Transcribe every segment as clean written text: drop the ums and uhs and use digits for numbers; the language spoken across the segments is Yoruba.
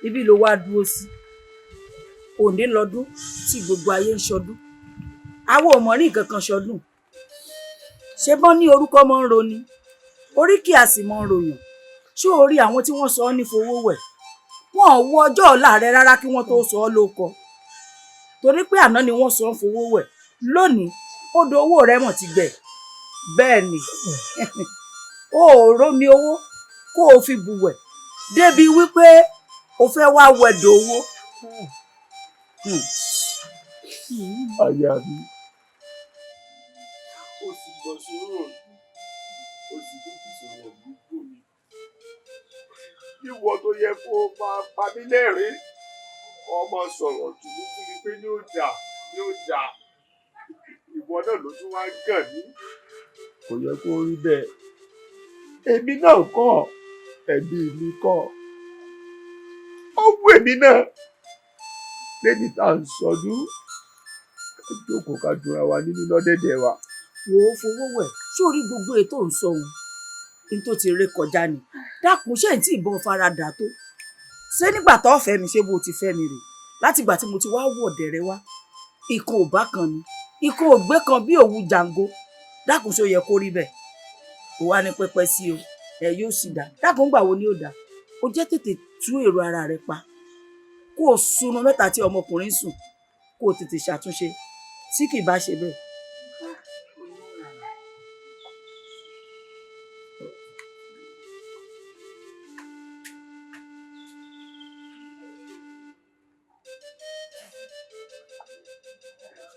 Ibi ló wá dúró sí. Òní lọ́dún tí gbogbo ayé ń ṣọdún. Àwọn ò mọ̀ rí nǹkan kan ṣọdún. Ṣé bọ́n ní orúkọ mọ́ ń roni? Oríkì a sì mọ́ ń ròyàn. Ṣé o rí àwọn tí wọ́n sọ ọ́ ní Fowówẹ̀? Wọn ò wo ọjọ́ ọ̀la rẹ rárá kí wọ́n tó sọ ọ́ lóko. Torí pé àná ni wọ́n sọ ọ́ Fowówẹ̀. Lónìí, odò owó rẹ mọ̀ ti gbẹ. Bẹ́ẹ̀ ni, o ò rómi owó kó o fi bùwẹ̀ débi wípé o fẹ́ wá wẹ̀dọ̀ owó. Aya mi, ó sì gbọ́ sọ̀rọ̀ mi, ó sì tún fi sọ̀rọ̀ gbogbo mi. Ìwọ tó yẹ kó o máa pa mí lẹ́rìn-ín, ọmọ sọ̀rọ̀ tùnú fún mi pé yóò dà, yóò dà. Ìwọ náà ló tún wá gàn mí. Kò yẹ kó rí bẹ́ẹ̀. Èmi náà kọ́, ẹbí mi kọ́. Ó wù èmi náà. Lẹ́ni tá à ń sọdún, ká jókòó ká dunra wa nínú lọ́dẹ̀dẹ̀ wa. Wò ó Fowówẹ̀, ṣé o rí gbogbo ètò ń sọ òun? N tó ti ré kọjá ni. Dákun, ṣé n tí ìbọn faradà tó? Ṣé nígbà tó fẹ́ mi, ṣé bó ti fẹ́ mi rè? Látìgbà tí mo ti wá wọ̀ dẹ̀rẹ̀ wá, ikọ̀ ò bá kan ni, ikọ̀ ò gbé kan bí òwú jàǹgo. Dákun, ṣé ó yẹ kó rí bẹ́ẹ̀? Ó wá ní pẹpẹ sí o, ẹ yóò sì dá. Dákun, gbà wo ni ó dá? Ó jẹ́ tètè tú èrò ara rẹ pa. Kó o sunrun mẹ́ta tí ọmọkùnrin ń sùn, kó o tètè ṣàtúnṣe. Tí kì í bá ṣe bẹ́ẹ̀.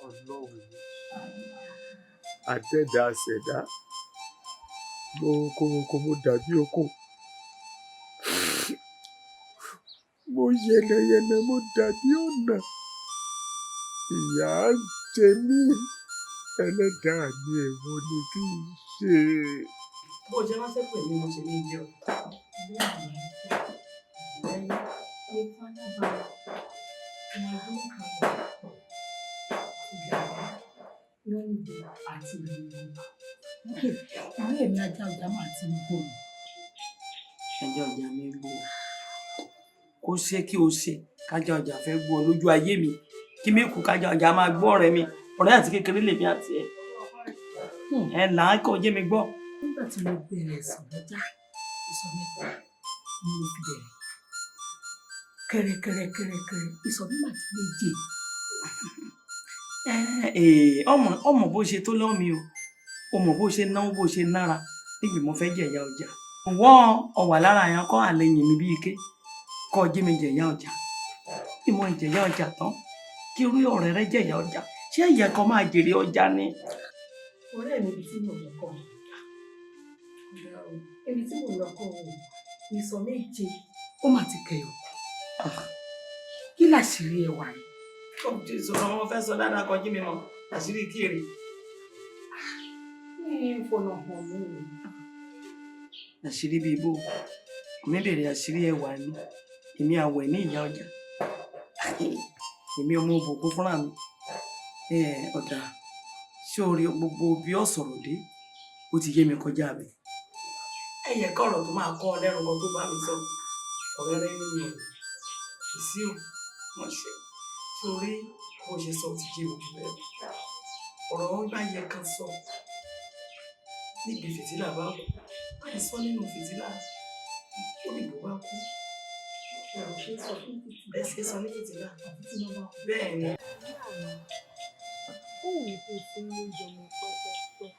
Ọlọ́run àdẹ́dàá ṣẹ̀dá, mo kókó, mo dàbí oko, mo yẹnẹyẹnẹ, mo dàbí ọ̀nà. Ìyà ń jẹ mí, ẹlẹ́dàá mi, èwo ni kí n ṣe? Bó o ṣe ránṣẹ́ pè mí, mo ṣe ní jẹ́ o. Ìwé mi, ajá ọjà máa ti ń gbò mí. Ajá ọjà mi gbó kó ṣe kí o ṣe kájà ọjà fẹ́ gbó ọ lójú ayé mi, kí mi kú kájà ọjà máa gbọ́ ọ̀rẹ́ mi, ọ̀rẹ́ àti kékeré lèmi àti ẹ̀ ẹ̀ là á kọ́ jẹ́ mi gbọ́. Nígbà tí mo bẹ̀rẹ̀ ìsọ̀ lọ́jà, ìsọ̀ mẹ́ta ni mo fi bẹ̀rẹ̀. Kẹ̀rẹ̀kẹ̀rẹ̀kẹ̀rẹ̀kẹ̀rẹ̀, ìsọ̀ mi mà ti méje. Ọmọ ọmọ bó ṣe tó lọ́ mi o, ọmọ bó ṣe náwó, bó ṣe nára níbi mo fẹ́ jẹ̀yà ọjà. Wọ́n ọ̀wà lára yẹn kọ́ àlẹ́ yìn mi bí ike kọ́ jí mi jẹ̀yà ọjà. Bí mo jẹ̀yà ọjà tán, kí orí ọ̀rẹ́ rẹ jẹ̀yà ọjà, ṣé ìyẹn kan máa jèrè ọjà ni? Ọ̀rẹ́ mi, ibi tí mò ń lọ kọ́, ibi tí mò ń lọ kọ́ o, ìsọ̀ méje ó mà ti kẹyọ̀. Kí làṣírí ẹwà yìí? Ó ti sọ̀rọ̀, wọn fẹ́ sọ dáadáa kan jí mi mọ̀ àṣírí kiri. Ní ìfọ̀nà hàn mí. Àṣírí bíi bó mi bèrè àṣírí ẹwà mi, èmi àwẹ̀ ní ìyá ọjà, èmi ọmọ òbòkú fúnra mi. Ọ̀dà, ṣé o rí gbogbo bí ó sọ̀rọ̀ dé, ó ti yé mi kọjá mi. Ẹ̀yẹ kọ̀rọ̀ tó máa kọ́ ọ lẹ́rù kan tó bá mi sọ ọ̀rẹ́ rẹ nínú ìsí ò wọ́n ṣe. Ṣé o rí bó ṣe sọ, ti yé mi jù bẹ́ẹ̀. Ọ̀rọ̀ wọn bá yẹ kan sọ níbi fìtílà bá kú, báyìí sọ nínú fìtílà ó dìbò bá kú. Ẹ ṣe sọ ní fìtílà bẹ́ẹ̀ ni. Ó wù mí kó fún mi lóúnjẹ ọmọ pẹ́pẹ́pẹ́.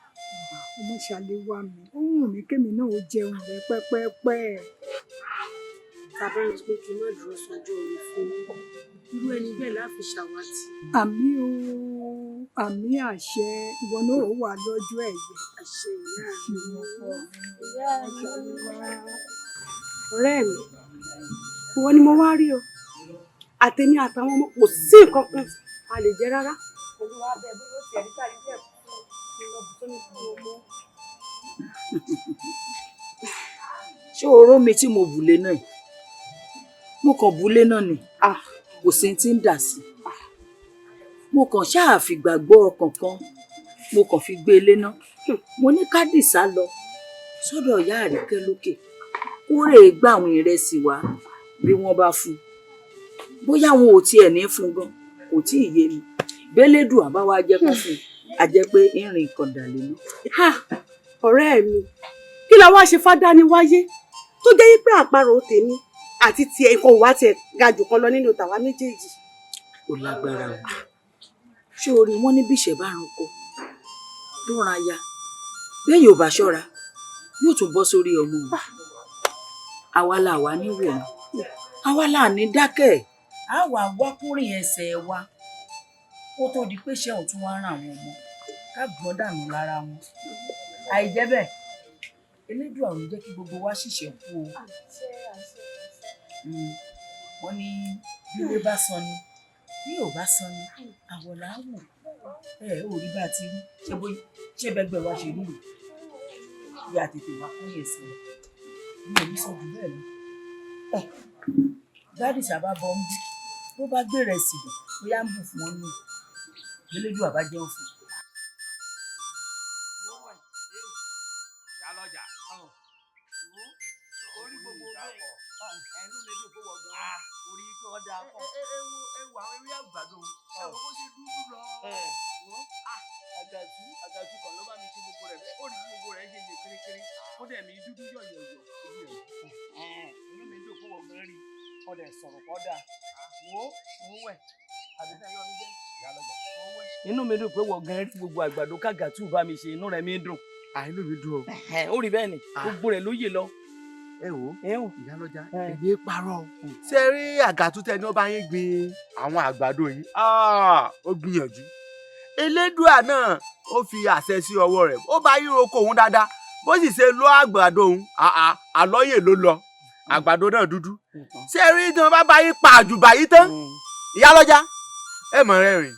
Ọmọ ṣàlẹ̀ wá mi, ó wù mí kémi náà ó jẹun rẹ pẹ́pẹ́pẹ́. Bàbá mi pé kí n má dúró sọjọ́ orí fún yín, irú ẹni bẹ́ẹ̀ láfi ṣàwátì. Àmì o, àmì àṣẹ, ìwọ náà ó wà lọ́jọ́ ẹ̀yẹ. Àṣẹ, ìyá mi. Ìyá mi, ọ̀rẹ́ mi, ìwọ ni mo wá rí o. Àtèmi àtàwọn ọmọ, kò sí nǹkan kan a lè jẹ rárá. Olúwa bẹ bóyá ó tiẹ̀ rí kárí díẹ̀ fún mi lọ bù sómi fún ọmọ. Ṣé o ró mi tí mo bùlé náà? Mo kàn bùlé náà ni, kò sí tí ń dà sí. Mo kàn ṣáà fìgbàgbọ́ ọkàn kan, mo kàn fi gbé e léná. Mo ní kádìsá lọ sọ́dọ̀ ìyá Àríkẹ́ lókè, kó rè é gbà àwọn ìrẹsì wá bí wọ́n bá fún un. Bóyá wọn ò tiẹ̀ ní fún un gan, kò tí ì yé mi. Bélédùà bá wá jẹ́ kó fún un, a jẹ́ pé ìrìn kọ̀dà lè ná. Ha! Ọ̀rẹ́ mi, kí la wá ṣe fádáni wáyé tó jẹ́ wípé àparò tèmi àti tiẹ̀ ikọ̀ wá tiẹ̀ ga jù kan lọ nínú tàwa méjèèjì. Ó lágbára o. Ṣé o rí wọn ní bíṣẹ̀ bá ranko tó ran aya, bẹ́ẹ̀ yóò bá ṣọ́ra yóò tún bọ́ sórí ọmọ òun. Àwa là wà ní wòran, àwa là ní dákẹ́. A wà wákúnrin ẹsẹ̀ wa kó tó di pé ṣẹ́hùn tún wá ràn àwọn ọmọ ká gbọ́n dànù lára wọn. Àìjẹ́ bẹ́ẹ̀, Elédùà ò ní jẹ́ kí gbogbo wa ṣìṣẹ́ kú o. Wọ́n ní bí ilé bá san ni, bí ò bá san ni, àwọ̀ là á wò. Ẹ ò rí bá a ti rí, ṣé bóyá ṣé bẹ́gbẹ́ wa ṣe rí rèé? Bí a tètè wá kún ẹsẹ̀ wa, mi ò ní sọ jù bẹ́ẹ̀ lọ. Ẹ Gbádìsá bá bọ́ ń bí, bó bá gbé ìrẹsì bọ̀, bóyá ń bù fún wọn nù. Elédùà bá jẹun fún un. Àgàtú kan ló bá mi ṣe gbogbo rẹ̀ bẹ́ẹ̀, ó rí gbogbo rẹ̀ ṣe yè kérékéré, ó dẹ̀ mi dúdú yọ̀yọ̀yọ̀ ojú rẹ̀. Inú mi dùn fún wọn gan rí, ọdẹ sọ̀rọ̀ kọ́ dáa. Wo òun wẹ̀, àbí fẹ́ yọ mí jẹ́. Inú mi dùn pé wọ́n gan rí gbogbo àgbàdo kàgàtú bá mi ṣe, inú rẹ̀ mi dùn. Inú mi dùn o. Ó rí bẹ́ẹ̀ ni, gbogbo rẹ̀ ló yè lọ. Ẹ wo, ìyálọ́jà, èmi parọ́ o. Ṣé rí àgàtú tẹ ní ó bá yín gbin àwọn àgbàdo yìí? Ó gbìyànjú. Elédùà náà ó fi àṣẹ sí ọwọ́ rẹ̀, ó bá yín roko òun dáadáa, bó sì ṣe lọ àgbàdo òun, àlọ́yè ló lọ, àgbàdo náà dúdú. Ṣé rí tí wọ́n bá bá yín pa àjùbà yìí tán, ìyálọ́jà, ẹ mọ̀ rẹ̀ rìn.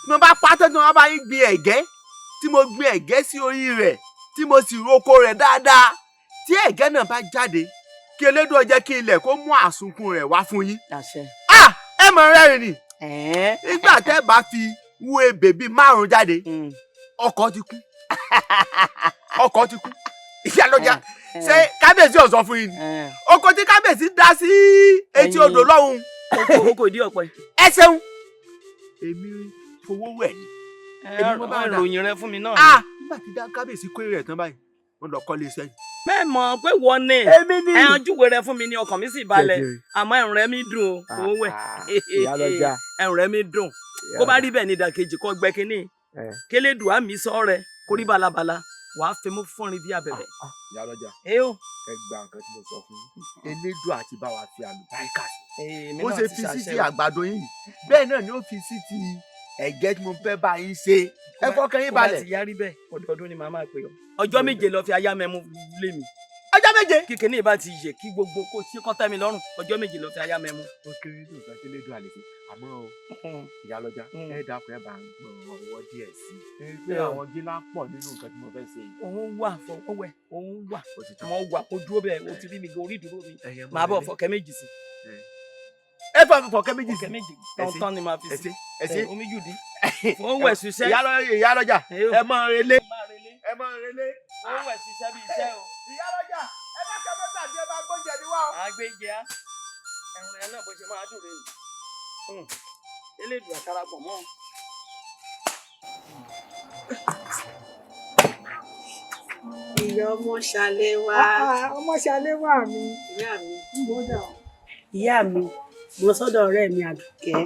Tí wọ́n bá pa tán, tí wọ́n bá yín gbin ẹ̀gẹ́, tí mo gbin ẹ̀gẹ́ sí orí rẹ̀, tí mo sì roko rẹ̀ dáadáa, tí ẹ̀gẹ́ náà bá jáde, kí Elédùà jẹ́ kí ilẹ̀ kó mú àsunkún rẹ̀ wá fún yín. Ẹ mọ̀ rẹ̀ rìn ni. Nígbà tẹ́ bá fi wú ebè bíi 5 jáde, ọkọ̀ ti kú. Ọkọ̀ ti kú. Ìyálọ́jà, ṣé kábíyèsí ò sọ fún yín ni? Oko tí kábíyèsí dá sí etí odò lọ́hùn. Oko ìdí ọ̀pẹ. Ẹ ṣeun. Èmi fowó wẹ̀ ni. Èmi mo bá ròyìn rẹ fún mi náà. Nígbà tí kábíyèsí kó èrè ẹ̀ tán báyìí, wọ́n lọ kọ́lé sẹ́yìn. Mẹ́mọ̀ pé wọ́n ní. Ẹran júwe rẹ fún mi ní ọkàn mi sì balẹ̀. Àmọ́ ẹ̀rùn rẹ mi dùn o, owó wẹ̀. Ẹ̀rùn rẹ mi dùn. Kó bá rí bẹ́ẹ̀ ní ìdàkejì kọ́ gbẹ́ kínní. Kélédùá mi sọ rẹ, kó rí balabala, wàá fi mú fúnrin bí abẹ̀bẹ̀. Ìyálọ́jà, ẹ gba nǹkan tí mo sọ fún yín. Elédùà ti bá wa fi àlùbáríkà sí. Bó ṣe fi sí ti àgbàdo yín, bẹ́ẹ̀ náà ni ó fi sí ti ẹ̀gẹ́ tí mo fẹ́ bá yín ṣe. Ẹ fọkàn yín balẹ̀. Kó bá ti yarí bẹ́ẹ̀, ọdọọdún ni màá máa pè ọ́. Ọjọ́ 7 lọ fi aya mẹ́mu lé mi. Ọjọ́ 7. Kíkiní ìbá ti yẹ kí gbogbo kó sí kọ́tẹ́ mi lọ́rùn. Ọjọ́ 7 lọ fi aya mẹ́mu. Ó kéré ní nǹkan tí Elédùà lè ṣe, àmọ́ o, ìyálọ́jà, ẹ dákun ẹ bá ń gbọ́ ọwọ́ díẹ̀ sí i. Pé àwọn gíná pọ̀ nínú nǹkan tí mo fẹ́ ṣe yìí. Òun wà fọwọ́wẹ́, òun wà. Mo wà kó dúró bẹ́ẹ̀, o ti rí mi gan orí ìdúró mi. Màá bọ̀ fọkẹ́ 2 sí. Ẹ fọ fọkẹ́ 2 sí. Fọkẹ́ 2 tán ni màá fi sí. Ẹ ṣé. Omi jù dín. Fọwọ́ ṣiṣẹ́. Ìyálọ́jà, ẹ máa relé. Ẹ máa relé. Fọwọ́ ṣiṣẹ́ bí iṣẹ́ o. Ìyálọ́jà, ẹ bá kẹ́ mọ́tà bí ẹ bá gbóúnjẹ mi wá o. Àgbéjẹ á. Ẹ̀rùn rẹ̀ náà bó ṣe máa dùn rẹ̀ nù. Elédùà darapọ̀ mọ́. Ìyá ọmọ ṣalé wá. Ọmọ ṣalé wá mi. Ìyá mi. Ìyá mi, mo sọ́dọ̀ ọ̀rẹ́ mi Àdùkẹ́.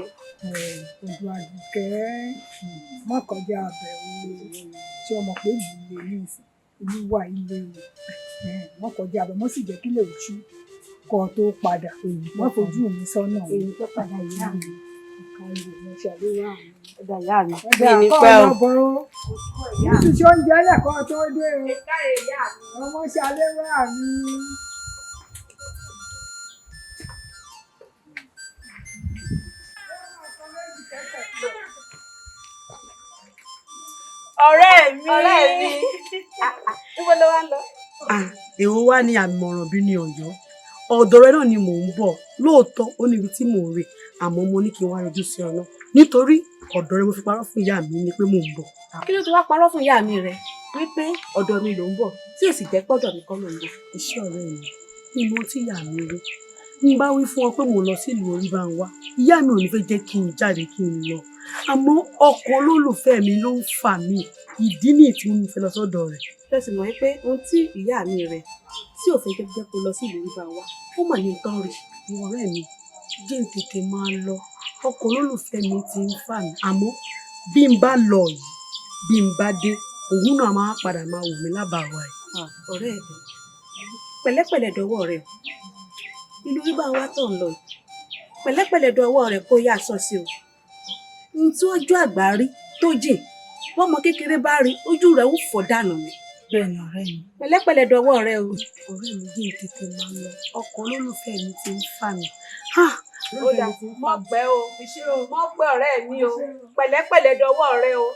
Ojú Àdùkẹ́ má kọjá abẹ o. Ṣé o mọ̀ pé ìlú le ní ìsìn? Ìlú wà ilé o. Má kọjá abẹ, mo sì jẹ́ kí lè ṣú kó o tó padà. Má fojú mi sọ́nà. Èyí tó padà ìyá mi. Ọmọ ṣalé wá mi. Ọ̀dà ìyá mi. Ọ̀dà kọ́ ọ bọ̀ o. Ìtúsí oúnjẹ lẹ́kọ̀ọ́ tó dé o. Ọmọ ṣalé wá mi. Ọ̀rẹ́ mi. Ọ̀rẹ́ mi. Níbo ló wá ń lọ? Èwo wá ní àmọ̀ràn bí ní Ọ̀yọ́. Ọ̀dọ̀ rẹ náà ni mò ń bọ̀. Lóòótọ́ ó níbi tí mò ń rè, àmọ́ mo ní kí n wá yọjú sí ọ náà. Nítorí ọ̀dọ̀ rẹ mo fi parọ́ fún ìyá mi ni pé mò ń bọ̀. Kí ló ti wá parọ́ fún ìyá mi rẹ wípé ọ̀dọ̀ mi ló ń bọ̀ tí èsì jẹ́ pọ́dọ̀ mi kọ́ ló ń bọ̀? Iṣẹ́ ọ̀rẹ́ mi ni mo ti ìyá mi rí. Ní bá wí fún ọ pé mo lọ sílùú Oríbánwá, ìyá mi ò ní fẹ́ jẹ́ kí n jáde kí n lọ. Àmọ́ ọkọ olólùfẹ́ mi ló ń fà mí. Ìdí nìyí tí mo fi lọ sọ́dọ̀ rẹ̀. Ṣé sì mọ̀ pé ohun tí ìyá mi rẹ tí ò fẹ́ jẹ́ kó lọ sílùú Oríbánwá, ó mọ̀ ní nǹkan rí. Ìwọ ọ̀rẹ́ mi, jẹ́ n tètè máa lọ. Ọkọ olólùfẹ́ mi ti ń fà mí. Àmọ́ bí n bá lọ yìí, bí n bá dé, òun náà máa padà máa wò mí lábàáwá yìí. Ọ̀rẹ́ mi, pẹ̀lẹ́pẹ̀lẹ́ dọwọ́ rẹ. Ìlú Oríbánwá tó ń lọ yìí, pẹ̀lẹ́pẹ̀lẹ́ dọwọ́ rẹ kó yá aṣọ sí o. Ohun tí ojú àgbà rí tó jìn, bọ́mọ kékeré bá rí, ojú rẹ̀ ó fọ́ dànù ni. Bẹ́ẹ̀ni ọ̀rẹ́ mi. Pẹ̀lẹ́pẹ̀lẹ́ dọwọ́ rẹ o. Ọ̀rẹ́ mi, jẹ́ n tètè máa lọ. Ọkọ olólùfẹ́ mi ti ń fà mí. Ó dà, mọ̀ pẹ́ o, mọ̀ pẹ́ ọ̀rẹ́ mi o, pẹ̀lẹ́pẹ̀lẹ́ dọwọ́ rẹ o.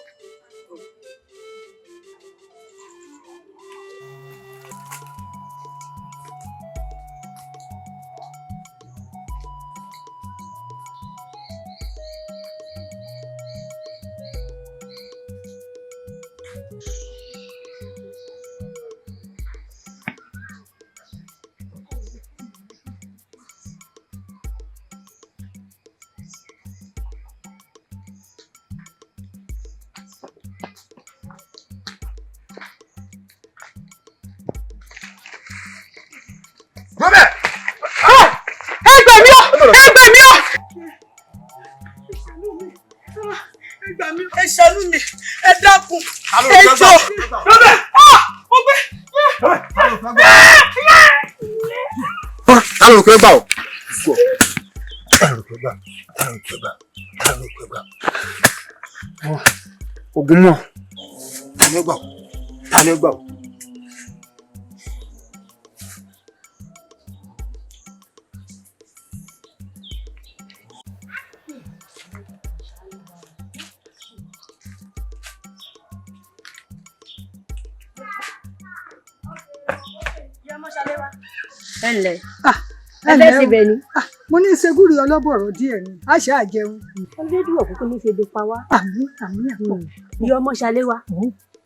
Ẹ gbà mí o! Ẹ gbà mí o! Ẹ gbà mí, ẹ ṣàánú mi, ẹ dákun, ẹ jọ̀ọ́. Mo gbé. Ta ló rò pé gbà ọ́? Ta ló rò pé gbà? Ta ló rò pé gbà? Ta ló rò pé gbà? Ogun mọ̀. Ta ló gbà ọ́? Ta ló gbà ọ́? Ẹ ǹlẹ́, ẹ fẹ́ síbẹ̀ ni. Mo ní ṣegúrì ọlọ́bọ̀rọ̀ díẹ̀ ni, a ṣe àjẹun. Ọlẹ́dùn òkúkú ní ṣe bí pa wá. Àmín àmín àpọ̀. Ìyá ọmọ Ṣaléwá,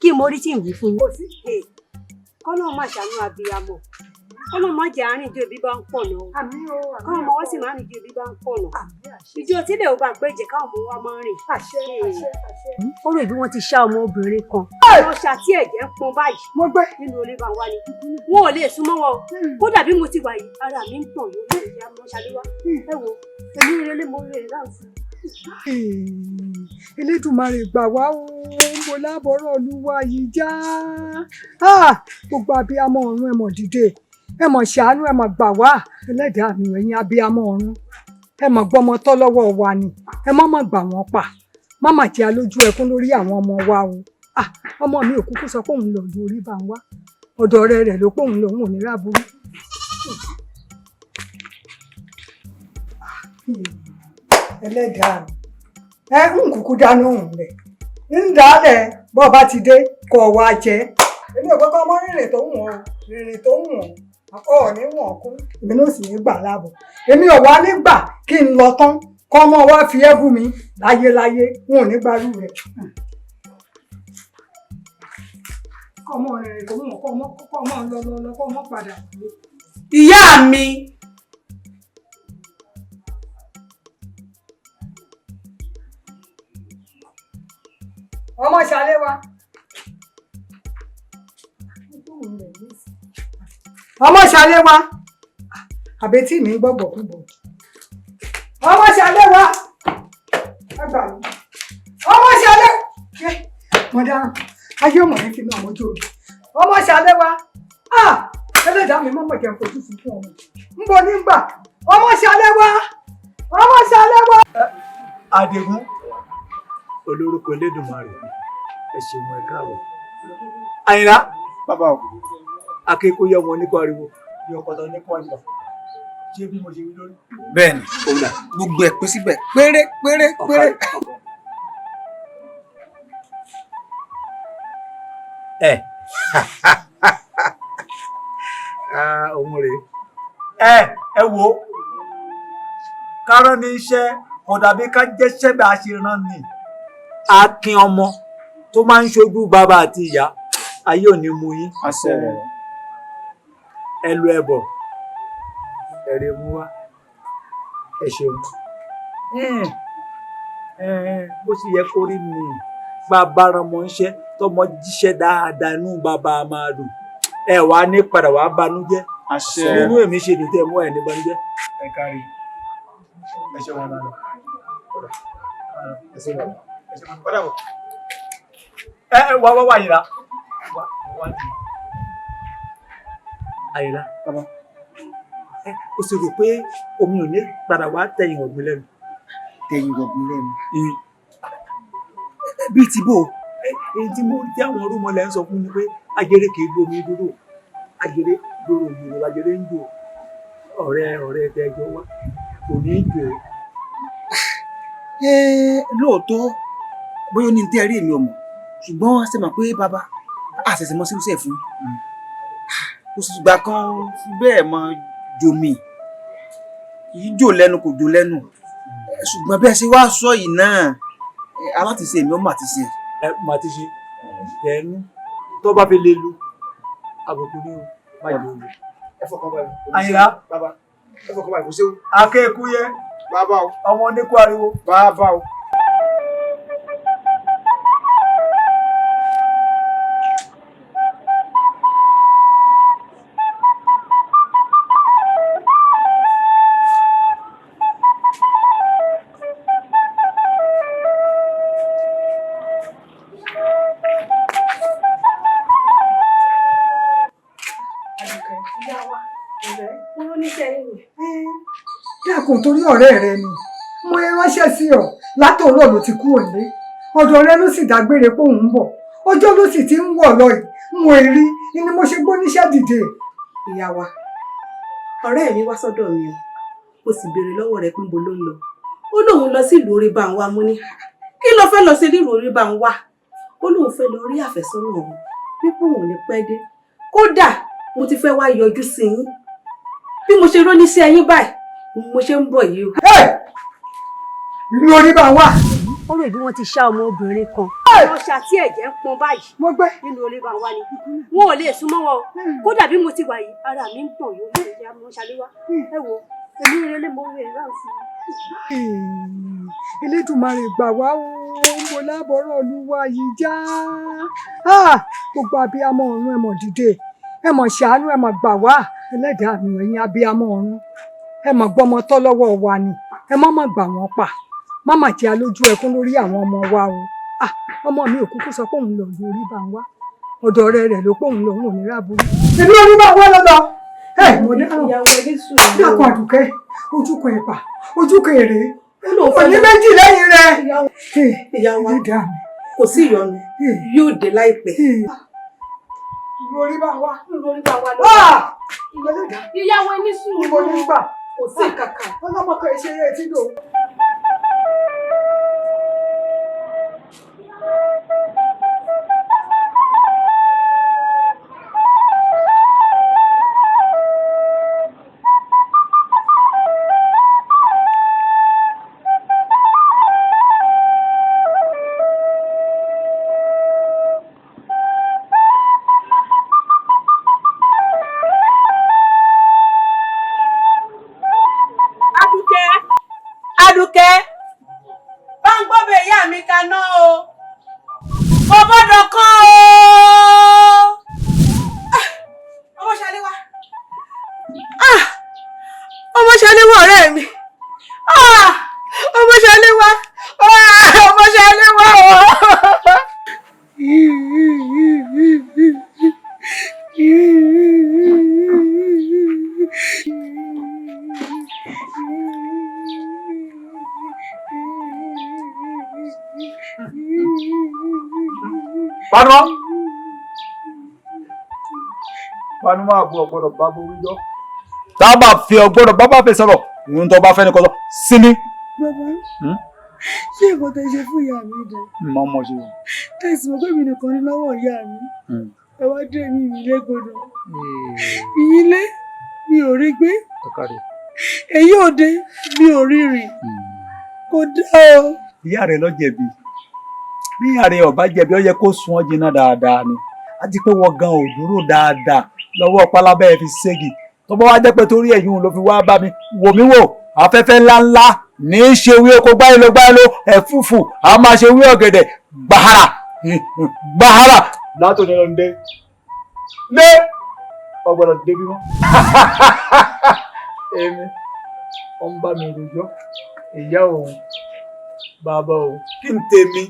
kí mo rí tí ń wí fún yín. Kọ́nà má ṣàánú abiyamọ, kọ́nà má jẹ́ àárín ìjọ ibi bá ń pọ̀ náà. Àmín o. Káwọn ọmọ wa sì máa rìn ìjọ ibi bá ń pọ̀ náà. Ìjọ tílẹ̀ ò bá gbẹ́jẹ̀ káwọn ọmọ wa máa rìn. Àṣẹ àṣẹ àṣẹ. Ó rò bí wọ́n ti ṣá ọmọ obìnrin kan. Wọ́n ṣá tí ẹ̀jẹ̀ ń pọn báyìí. Mo gbé. Nínú Oríbánwá ni. Wọn ò lè súnmọ́ wọn o. Kódà bí mo ti wà yìí, ara mi ń tàn yóò ìyá ọmọ Ṣaléwá. Ẹ wo, èmi ń relé mo ń relé láǹfù. Elédùmarè gbà wá o, mo lábọ̀rọ̀ Olúwa yìí já. Gbogbo abiyamọ ọ̀run ẹ mọ̀ dìde, ẹ mọ̀ ṣàánú, ẹ mọ̀ gbà wá. Ẹlẹ́dàá mi, ẹ̀yin abiyamọ ọ̀run, ẹ mọ̀ gbọ́mọ tọ́ lọ́wọ́ wa ni, ẹ mọ̀ mọ̀ gbà wọ́n pa, má mà jẹ́ alójú ẹkún lórí àwọn ọmọ wa o. Ọmọ mi ò kúkú sọ pé òun lọ lu Oríbánwá, ọ̀dọ̀ ọ̀rẹ́ rẹ̀ ló pé òun lòun ò ní ráburú. Ẹlẹ́dàá mi, ẹ ń kúkú dáná òun rẹ̀ ń dálẹ̀ bọ́ bá ti dé kọ̀ wá jẹ́. Èmi ò kọ́kọ́ mọ́ rìnrìn tó wù ọ́, rìnrìn tó wù ọ́, ọ̀ ní wọ̀n kún, èmi náà sì ní gbà láàbọ̀. Èmi ò wá nígbà kí n lọ tán kọ́ mọ́ wá fi ẹ́ bú mi láyéláyé, n ò ní gbarú rẹ̀. Kọ́ mọ́ rìnrìn tó wù ọ́, kọ́ mọ́ lọ lọ lọ, kọ́ mọ́ padà. Ìyá mi. Ọmọ Ṣaléwá. Ọmọ Ṣaléwá. Àbètí mi ń gbọ́gbọ̀ púpọ̀. Ọmọ Ṣaléwá. Ẹ gbà mí. Ọmọ Ṣalé. Mo dáhùn. Ayé ọmọ mi fi mi àwọn ojú omi. Ọmọ Ṣaléwá. Ẹlẹ́dàá mi mọ̀mọ́ jẹun fojú sunkún ọmọ. Ń bo nígbà. Ọmọ Ṣaléwá. Ọmọ Ṣaléwá. Àdìgún olórúkọ Elédùmarè, ẹ ṣeun, ẹ káàbọ̀. Àyìnlá bàbá o, akékòó yọ ọmọ nípa ariwo yọ ọkọtọ nípa ìgbà, ṣé bí mo ṣe wí lórí. Bẹ́ẹ̀ni, gbogbo ẹ pín síbẹ̀ péré péré péré. Ẹ òun rèé, ẹ wo kárọ́ ní iṣẹ́ Kò dàbí ká jẹ́ṣẹ́ bá a ṣe rán ni. Akin ọmọ tó máa ń ṣojú bàbá àti ìyá, ayé ò ní mú yín. Ẹ lu ẹbọ, ẹ̀rẹ̀ mú wá. Ẹ ṣeun. Bó ṣe yẹ kó rí mi, bàbá rọmọ ń ṣe tọmọ jíṣẹ́ dáadáa, inú bàbá máa dùn. Ẹ wà ní padà wàá banújẹ́. Nínú èmi ṣe dùn tẹ́ mú ẹ ní banújẹ́. Ẹ kárí, ẹ ṣe wọn lọ. Ẹ ṣe wọn, ẹ ṣe wọn padà bọ̀. Ẹ ẹ wá wá wá Àyìnlá. Wá wá Àyìnlá. Bàbá. Ẹ o sì rò pé omi ò ní padà wá tẹ̀yìn ọ̀gbìn lẹ́nu. Tẹ̀yìn ọ̀gbìn lẹ́nu. Bíi ti bò. Èyí tí mo tí àwọn orúmọlẹ̀ ń sọ fún mi pé ajere kì í gbomi dúró, ajere dúró gbòòrò ajere ń jò, ọ̀rẹ́ tẹjọ wá kò ní í jò. Lóòótọ́ bóyá ó ní tẹ́ rí èmi ò mọ̀, ṣùgbọ́n ṣe mọ̀ pé bàbá àṣẹ̀ṣẹ̀ mọ́ sílùú fún kò sì gbà kan fi bẹ́ẹ̀ mọ jòmí, kì í jò lẹ́nu, kò jò lẹ́nu, ṣùgbọ́n bí ẹ ṣe wá sọ yìí náà alátìṣe èmi ó mà ti ṣe. Ẹ mà ti ṣe tẹnu tó bá fi lè lu àbùkù ní o má jẹ olú. Ẹ fọkàn balẹ̀. Àyìnlá. Bàbá, ẹ fọkàn balẹ̀, kò séwu. Akékúyẹ. Bàbá o. Ọmọ oníkó ariwo. Bàbá o. Dákun, torí ọ̀rẹ́ rẹ ni mo ránṣẹ́ sí ọ látòórọ̀ ló ti kúrò nílé, ọ̀dọ̀ rẹ ló sì dágbére pé òun ń bọ̀, ọjọ́ ló sì ti ń wọ̀ lọ yìí, n ò rí ni mo ṣe gbóníṣẹ́ dìde. Ìyá wa, ọ̀rẹ́ mi wá sọ́dọ̀ mi o, mo sì béèrè lọ́wọ́ rẹ̀ pé níbo ló ń lọ. Ó lóun lọ sí ìlú Oríbànwá. Mo ní kí ló fẹ́ lọ sí ìlú Oríbànwá? Ó lóun fẹ́ lọ rí àfẹ́sọ́nà òun, wípé òun ò ní pẹ́ dé. Kódà mo ti fẹ́ wá yọjú sí yín, bí mo ṣe róníṣẹ́ yín báyìí mo ṣe ń bọ̀ yìí o. Ìlú Oríbànwá. Ó rò bí wọ́n ti ṣá ọmọbìnrin kan. Wọ́n ṣá tí ẹ̀jẹ̀ ń pọn báyìí. Mo gbé. Nínú Oríbànwá ni. Wọn ò lè súnmọ́ wọn o. Kódà bí mo ti wà yìí, ara mi ń gbọ̀n yóò lè jẹ́ àmọ́ ṣàléwá. Ẹ wo, èmi ń relé mo rè ráǹsì. Elédùmarè gbà wá o, mo lábọ̀rọ̀ Olúwa yìí já. Gbogbo abiyamọ ọ̀run, ẹ mọ̀ dìde, ẹ mọ̀ ṣàánú, ẹ mọ̀ gbà wá. Ẹlẹ́dàá mi, ẹ̀yin abiyamọ ọ̀run, ẹ mọ̀ gbọ́mọ tọ́ lọ́wọ́ wa ni, ẹ má má gbà wọ́n pa, má má jẹ́ alójú ẹkún lórí àwọn ọmọ wa o. Ọmọ mi ò kúkú sọ pé òun lọ ìlú Oríbànwá, ọ̀dọ̀ ọ̀rẹ́ rẹ̀ ló pé òun lòun ò ní ráburú. Ìlú Oríbànwá lọ́lọ́. Ẹ mo dáhùn dákun Àdùkẹ́, ojúkọ ẹ̀pà, ojúkọ èrè, òní méjì lẹ́yìn rẹ̀. Ìyá wa, kò sí ìyọnu, yóò dé láìpẹ́. Ìlú Oríbànwá. Ìlú Oríbànwá lọ. Ìyàwó ẹni sùúrù. Ibo ní gbà. Kò sí kankan. Ọlọ́mọ kan ìṣeré etí lò. Adùkẹ́, bá ń gbọ́bẹ̀ ìyá mi kaná o, kò gbọ́dọ̀ kán o. Ọmọ Ṣaléwá, ọmọ Ṣaléwá ọ̀rẹ́ mi, ọmọ Ṣaléwá, ọmọ Ṣaléwá o. Panumọ́. Panumọ́ àbú ọ̀gbọ́dọ̀ bá borí jọ. Tá a bá fi ọgbọ́dọ̀ bá bá fi sọ̀rọ̀, ìhun tó bá fẹ́ ni kò sọ, sinmi. Bàbá, ṣé nǹkan tẹ ṣe fún ìyá mi dẹ? Mọ̀ mọ̀ ṣe. Tẹ̀sí mọ̀ pé mi nìkan ní lọ́wọ́ ìyá mi. Ẹ wá dé mi mi légbodò. Ìyínlé mi ò rí gbé. Èyí òde mi ò rí rìn. Kò dá o. Ìyá rẹ ló jẹ̀bi. Bí ìyá rẹ ò bá jẹ̀bi, ó yẹ kó sun ọ́ jiná dáadáa ni. Àti pé wọ́n gan ò dúró dáadáa lọ́wọ́ pálábẹ́ ẹ fi ségi. Tó bá wá jẹ́ pé torí ẹ̀yìn ló fi wá bá mi wò mí wò, afẹ́fẹ́ ńláńlá ní í ṣe wí oko gbáyìló gbáyìló, ẹ̀fúùfù a máa ṣe wí ọ̀gẹ̀dẹ̀ gbàhárà gbàhárà. Látòní ló ń dé lé ọgbọ́dọ̀ dé bímọ. Èmi ó ń bá mi rojọ́ ìyá òun bàbá òun kí n tèmi.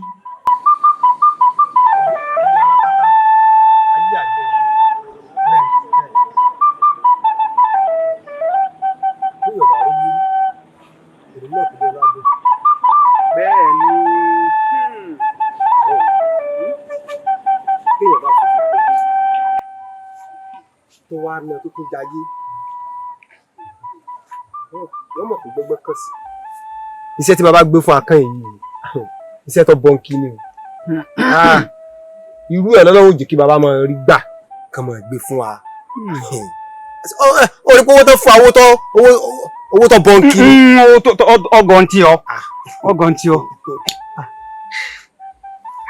Bẹ́ẹ̀ ni. Téèyàn bá fojú pé tó wá ná tó tún jayé, wọ́n mọ̀ pé gbọ́gbọ́ kàn sí. Iṣẹ́ tí bàbá gbé fún akán yìí, iṣẹ́ tó bọ́ǹkì ni o. Irú ẹ̀ lọ́lọ́run jẹ́ kí bàbá máa rí gbà kàn máa gbé fún wa. Ó rí pé owó tó fún owó tó bọ́ǹkì ni. Ọgàn tí ọ, ọgàn tí ọ.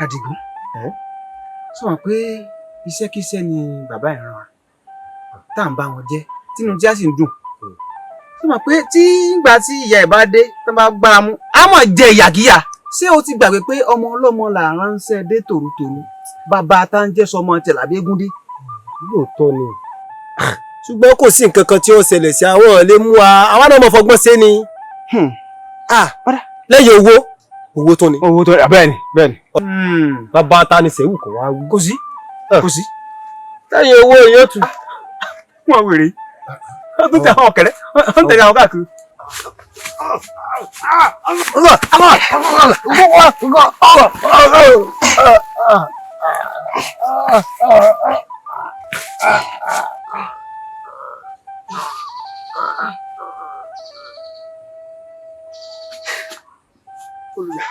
Àdìgún, sọ wọn pé iṣẹ́kíṣẹ́ ni bàbá ẹ̀ rán wa tá à ń bá wọn jẹ́, tínú tí a sì ń dùn. Sọ wọn pé tí ìgbà tí ìyá ẹ̀ bá dé tó bá gbára mú, á mọ̀ jẹ ìyàkíyà. Ṣé o ti gbàgbé pé ọmọ ọlọ́mọ là ń ránṣẹ́ dé tòrútòrú, bàbá tá ń jẹ́ sọmọ tẹ̀ làbí eégún dé? Lóòótọ́ ni, ṣùgbọ́n kò sí nǹkan kan tí ó ṣẹlẹ̀ sí àwọn lè mú wa, àwa náà mọ̀ fọgbọ́n ṣe ni. Lẹ́yìn owó, owó tó ni. Owó tó ni, bẹ́ẹ̀ ni, bẹ́ẹ̀ ni. Bàbá ta ni sẹ́wù kò wá wí. Kò sí, kò sí. Lẹ́yìn owó yóò tù. Wọ́n wèrè, wọ́n tún tẹ àwọn ọ̀kẹ́rẹ́, wọ́n tẹ̀lé àwọn káàkiri. Olùyà.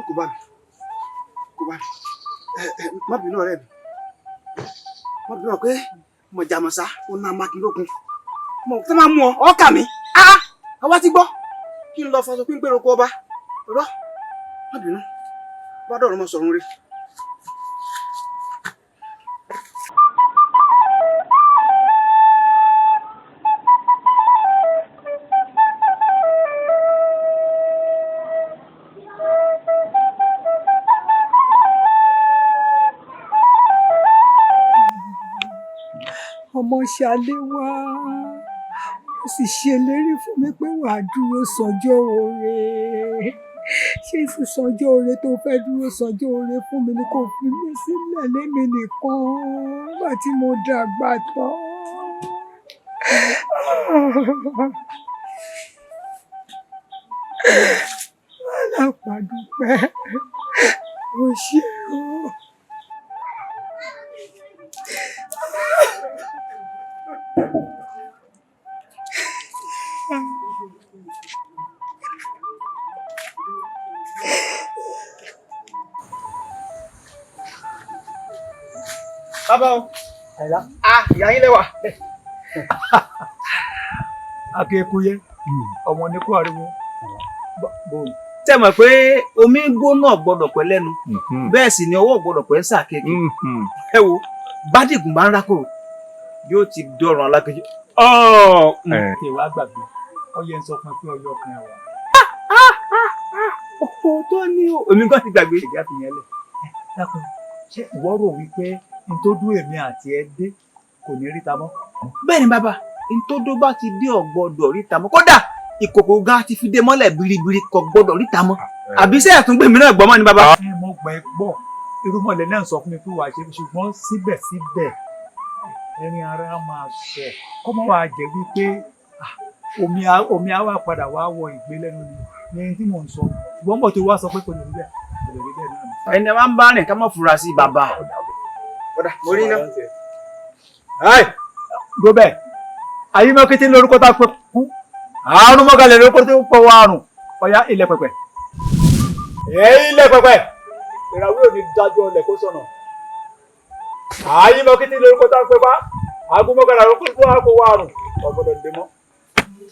Kò bá mi, kò bá mi. Má bínú ọ̀rẹ́ mi. Má bínú pé mọ̀jàmọ̀sá ó ná mákindókun. Mo tẹ́ máa mú ọ, ọkà mi. Àwa ti gbọ́. Kí n lọ fọṣọ pín gbèrò kó ọba. Rọ́, má bínú. Bá dọ̀rọ̀ mọ sọ̀rọ̀ rẹ̀. Ọmọ Ṣaléwá, ó sì ṣèlérí fún mi pé wàá dúró sọjọ́ oore. Ṣé sísọjọ́ oore tó fẹ́ dúró sọjọ́ oore fún mi ni kò fi mí sílẹ̀ lémi nìkan nígbà tí mo dàgbà tán? Alápàdúpẹ́, ó ṣe o. Bàbá o. Ah, ìyá yín lẹ́wà. Akékúyé, ọmọ ní kó ariwo. Tẹ́ mọ̀ pé omi gbóná gbọ́dọ̀ pẹ́ lẹ́nu, bẹ́ẹ̀ sì ni ọwọ́ gbọ́dọ̀ pẹ́ sáà kéèké. Ẹ wo, Bádìgún bá ń rákòrò, yóò ti dọ̀rùn alákejì. Ẹ wá gbàgbé, ó yẹ ń sọ fún ẹ pé ọyọ kan wà. Òótọ́ ni o, èmi gan ti gbàgbé. Ìyá fi yẹn lẹ̀. Dákun, ṣé ìwọ rò wípé n tó dún èmi àti ẹ dé kò ní ríta mọ́? Bẹ́ẹ̀ ni bàbá, n tó dó bá ti dé ò gbọ́dọ̀ ríta mọ́. Kódà ìkòkò gan ti fi dé mọ́lẹ̀ biribiri, kò gbọ́dọ̀ ríta mọ́. Àbí ṣé àtúngbè mi náà gbọ́ mọ́ ni bàbá? Ẹ mọ̀ gbà ẹ gbọ́, irúmọlẹ̀ náà sọ fún mi pé wàá ṣe, ṣùgbọ́n síbẹ̀síbẹ̀ ẹ̀rín ara máa sọ kọ́ mọ́ wàá jẹ́ wípé omi á wà padà wá wọ ìgbé lẹ́nu ni ní tí mò ń sọ. Ṣùgbọ́n bọ̀ tó wá sọ pé kò lè rí bẹ́ẹ̀, kò lè rí bẹ́ẹ̀ náà ni. Ẹni máa ń bá rìn ká má fura sí bàbá. Ọ̀dà, mo rí iná. Gómẹ̀, ayémọ́kété lórúkọ tá a pẹ́ kú, àrùn mọ́gàlẹ̀ lórúkọ tó ń pọ̀ wá àrùn, ọ̀yá ilẹ̀ pẹ̀pẹ̀. Ilẹ̀ pẹ̀pẹ̀, ìràwé ò ní dájú ọlẹ̀ kó sọ̀nà. Ayémọ́kété lórúkọ tá a pẹ́ wá, àgùn mọ́gàlẹ̀ lórúkọ tó ń pọ̀ wá àrùn, ọ̀gbọ́dọ̀ dé mọ́.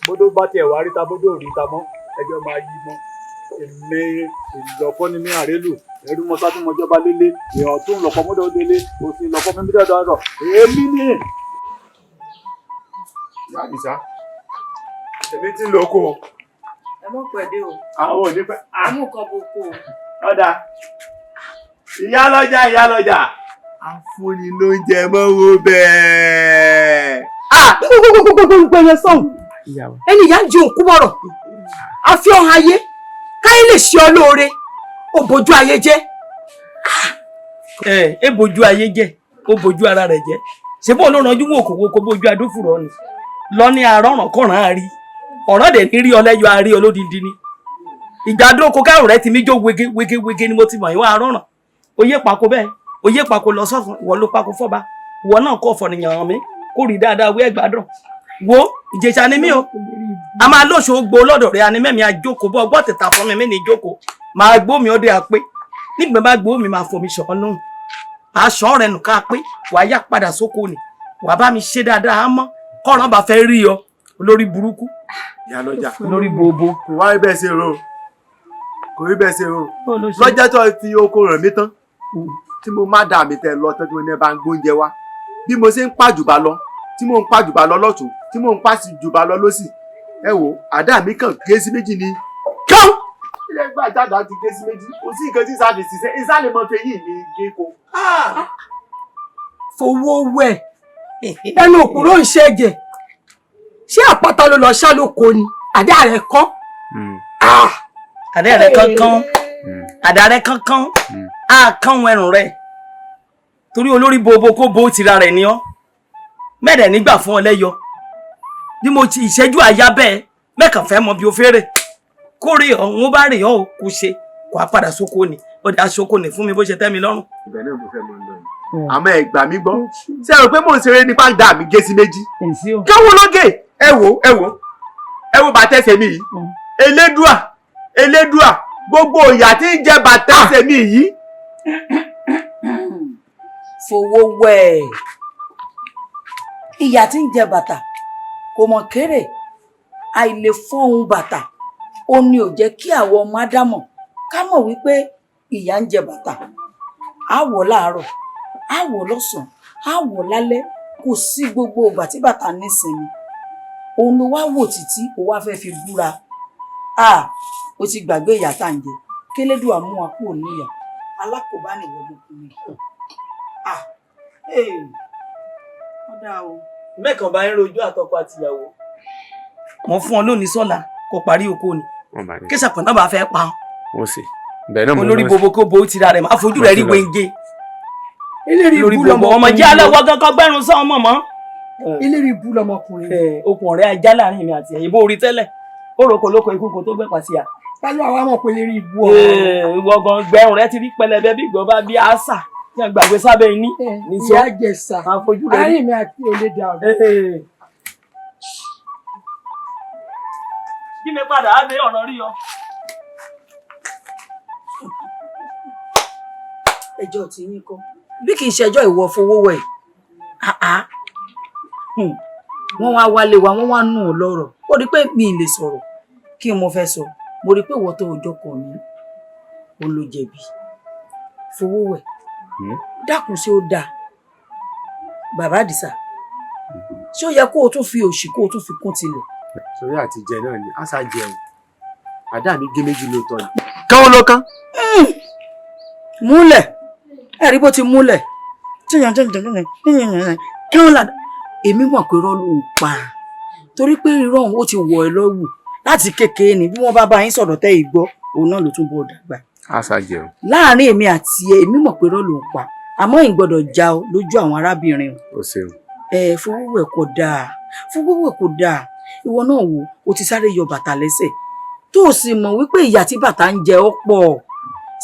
Bódó bá tiẹ̀ wá ríta, bódó ò ríta mọ́, ẹjọ́ máa yí mọ́. Èmi ìlọ́pọ̀ ni mí àrélù ẹrú mọ́ sátúmọ̀jọba lélé, ìhàn tó ń lọ́pọ̀ mọ́dọ̀ délé, òsì ìlọ́pọ̀ mímí dọ̀dọ̀ èmi ni. Ìyá Àdìsá, èmi ti ń lọ oko o. Ẹ mọ̀ pẹ̀lú o. Àwọn ò ní pẹ́. Ẹ mú nǹkan boko o. Ọ̀dà. Ìyá lọ́jà, ìyá lọ́jà. Afúnni ló ń jẹ mọ́wó bẹ́ẹ̀. Gbogbogbogbogbò yẹn sọ̀hún. Ẹni ìyá ń jẹ òkú bọ̀rọ̀. Àfi ọ̀hún ayé. Káyé lè ṣe ọ lóore. Ó bójú ayé jẹ́. Ẹ ẹ bójú ayé jẹ́, ó bójú ara rẹ̀ jẹ́. Ṣé bóun ló ranjú wò kò wo kó bójú adófùrọ ni lọ ní arọràn kọràn àárí ọ̀ràn dẹ̀ ní rí ọlẹ́yọ àárí olódindi ni ìgbàdóko kárùn rẹ ti mí jó wege wege wege ni mo ti mọ̀ ìwọ arọràn oyè pako bẹ́ẹ̀, oyè pako lọ sọ́fun, ìwọ ló pako fọ́ba, ìwọ náà kọ́ fọ̀nìyàn mi kó rí dáadáa wí ẹgbàdàn wo Ìjẹ̀ṣà ni mí o. A máa lóṣogbo lọ́dọ̀ rẹ̀ animẹ́mi àjókòó bọ́ ọgbọ́n tètà fún mi mí ní ìjókòó máa gbó mi ọdẹ àpé nígbà bá gbó mi máa fò mi ṣọ̀ lóhùn aṣọ rẹ nù ká pé wàá yá padà sóko ni wàá bá mi ṣe dáadáa mọ́ kọ́ran bá fẹ́ rí ọ olórí burúkú. Ìyá lọ́jà. Olórí bobo. Kò wá rí bẹ́ẹ̀ ṣe rò, kò rí bẹ́ẹ̀ ṣe rò. Lọ́jọ́ tó fi oko ràn mí tán tí mo má dà mí tẹ lọ tán tí mo ní ẹ bá ń gbóúnjẹ wá, bí mo ṣe ń pàjùbà lọ, tí mò ń pàjùbà lọ lọ́tún, tí mò ń pàjùbà lọ lọ́sì, ẹ wò àdá mi kàn gé sí méjì ni kán ilé gbà jáde àti gé sí méjì, kò sí nǹkan tí sáà fi ṣiṣẹ́ ìsàlẹ̀ mọ́ fẹ́ yìí ní gé ko. Fowó wẹ̀ ẹnu òkúrò ń ṣẹ̀jẹ̀, ṣé àpáta ló lọ ṣá lóko ni àdá rẹ̀ kọ́. Àdá rẹ̀ kankan, àdá rẹ̀ kankan, á kán ẹrùn rẹ̀ torí olórí bobo kó bo tira rẹ̀ ni ọ́ mẹ́rẹ̀ nígbà fún ọ lẹ́yọ bí mo ti ìṣẹ́jú àyà bẹ́ẹ̀ mẹ́kàn fẹ́ mọ bí o fẹ́rẹ̀ kó rí ọ ń bá rí ọ kó ṣe kó a padà sóko ni ó dá sóko ni fún mi bó ṣe tẹ́ mi lọ́rùn. Ibẹ̀ náà mo fẹ́ mọ lọ yìí àmọ́ ẹ gbà mí gbọ́, ṣé ẹ rò pé mò ń ṣeré nípa dà mí gé sí méjì káwọn lóge ẹ wò ẹ wò ẹ wò bàtà ẹsẹ̀ mi yìí, elédùà elédùà gbogbo ìyà tí ń jẹ bàtà ẹsẹ̀ mi yìí. Fowó wẹ̀ ìyà tí ń jẹ bàtà kò mọ̀ kéré, àìlè fọ́hùn bàtà ó ní ò jẹ́ kí àwọn ọmọ ádámọ̀ ká mọ̀ wípé ìyà ń jẹ bàtà. Á wọ̀ láàárọ̀, á wọ̀ lọ́sàn-án, á wọ̀ lálẹ́, kò sí gbogbo ìgbà tí bàtà nísinmi. Òun ló wá wò títí ó wá fẹ́ fi búra. Ó ti gbàgbé ìyà tá à ń jẹ, kélédùà mú wa kúrò níyà alákòóbá nìwọ ọmọkùnrin. Ó dáa o. Mẹ́kàn bá ń rojú àtọkọ àtìyàwó. Mo fún ọ lónìí sọ́la kó parí oko ni kí sàpọ̀nà bá fẹ́ pa. Wọ́n sì bẹ́ẹ̀ náà mo olórí bobo kó bo tira rẹ̀ máa fojú rẹ̀ rí wẹ́ńgé. Eléré ibú lọmọkùnrin. Ọmọ jẹ́ aláwọ̀ gangan gbẹ́rùn sọ ọmọ mọ́. Eléré ibú lọmọkùnrin. Okùn ọ̀rẹ́ ajá láàrin mi àti ẹ̀yìn bó rí tẹ́lẹ̀ ó roko lóko ikú kò tó gbẹ̀ pàṣẹ à. Pálọ̀ àwa mọ̀ pé eléré ibú ọ̀rọ̀. Ìwọ gan gbẹ́rùn rẹ ti rí pẹlẹbẹ bí ìgbọ́ bá bí àṣà tí wọ́n gbàgbé sábẹ́ iní. Ìyá Ìjẹ̀ṣà àárín mi àti olè dàrú. Kí mi padà á dé ọ̀nà rí ọ. Ẹjọ́ tí yín kọ́ bí kì í ṣẹjọ́ ìwọ fowó wẹ̀, wọ́n wá wálé wa, wọ́n wá nù ọ́ lọ́rọ̀. Ó rí pé mi ì lè sọ̀rọ̀ kí n mo fẹ́ sọ, mo rí pé ìwọ tó ọjọ́ kan mi ò ló jẹ̀bi. Fowó wẹ̀ dákun, ṣé ó dáa bàbá Àdìsá? Ṣé ó yẹ kó o tún fi òṣì kó o tún fi kún tilẹ̀? Sórí àti jẹ náà ni àṣà jẹun, àdá mi gé méjì lóòótọ́ ni. Káwọn ló kán. Múlẹ̀ ẹ rí bó ti múlẹ̀ káwọn là. Èmi mọ̀ pé irọ́ ló ń pa, torí pé irọ́ òun ó ti wọ̀ ẹ́ lọ́wù láti kékeré ni. Bí wọ́n bá bá yín sọ̀rọ̀ tẹ́ ì gbọ́, òun náà ló tún bọ̀ dàgbà. Àṣà jẹun. Láàárín èmi àti ẹ, èmi mọ̀ pé irọ́ ló ń pa, àmọ́ ì gbọ́dọ̀ já ọ lójú àwọn arábìnrin o. O ṣeun. Ẹ fowówẹ̀ kò dáa, fowówẹ̀ kò dáa. Ìwọ náà wò ó ti sáré yọ bàtà lẹ́sẹ̀ tó o sì mọ̀ wípé ìyà tí bàtà ń jẹ ọ́ pọ̀.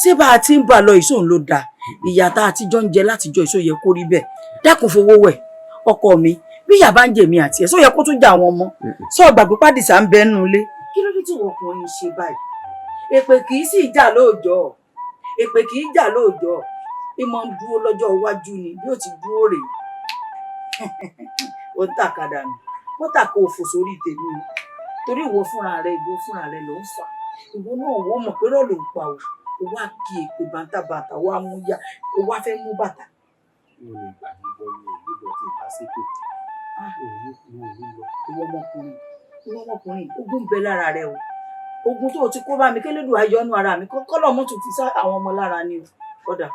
Ṣé bá a ti ń bà lọ ìṣòun ló dáa? Ìyà tá a ti jọ ń jẹ látijọ́ ìṣó yẹ kó rí bẹ́ẹ̀? Dákun fowówẹ̀ ọkọ mi, bí ìyà bá ń jẹ èmi àti ẹ, sọ yẹ kó tún jẹ àwọn ọmọ? Sọ gbàgbé pàdísà ń bẹ nínú ilé. Kí ló dé tí ìwọ ọkùnrin ṣe báyìí? Èpè kì í sì jà lóòjọ́, èpè kì í jà lóòjọ́, ìmọ̀ ń dúró lọ́jọ́ iwájú ni bí ó ti dúró rèé. Ó ń tàkadà nù, wọ́n tàkó òfò sórí tèmi o. Torí ìwọ fúnra rẹ, ìwọ fúnra rẹ ló ń fà. Ìwọ náà wọ́n mọ̀ pé rọ́ọ̀lù ń pa o. Ó wá kí èpè bàǹtàbàǹtà, ó wá mú yá, ó wá fẹ́ mú bàtà. Mo lè gbà mí bọ́ ní òní lọ tí ì bá ṣépè. Òun ò ní lọ. Ìwọ ọmọkùnrin, ìwọ ọmọkùnrin, ogun ń bẹ lára rẹ o. Ogun tó o ti kó bá mi, kélédùn ayọ́nú ara mi, kọ́lọ̀ mọ́ tún fi sá àwọn ọmọ lára ni o. Kódà,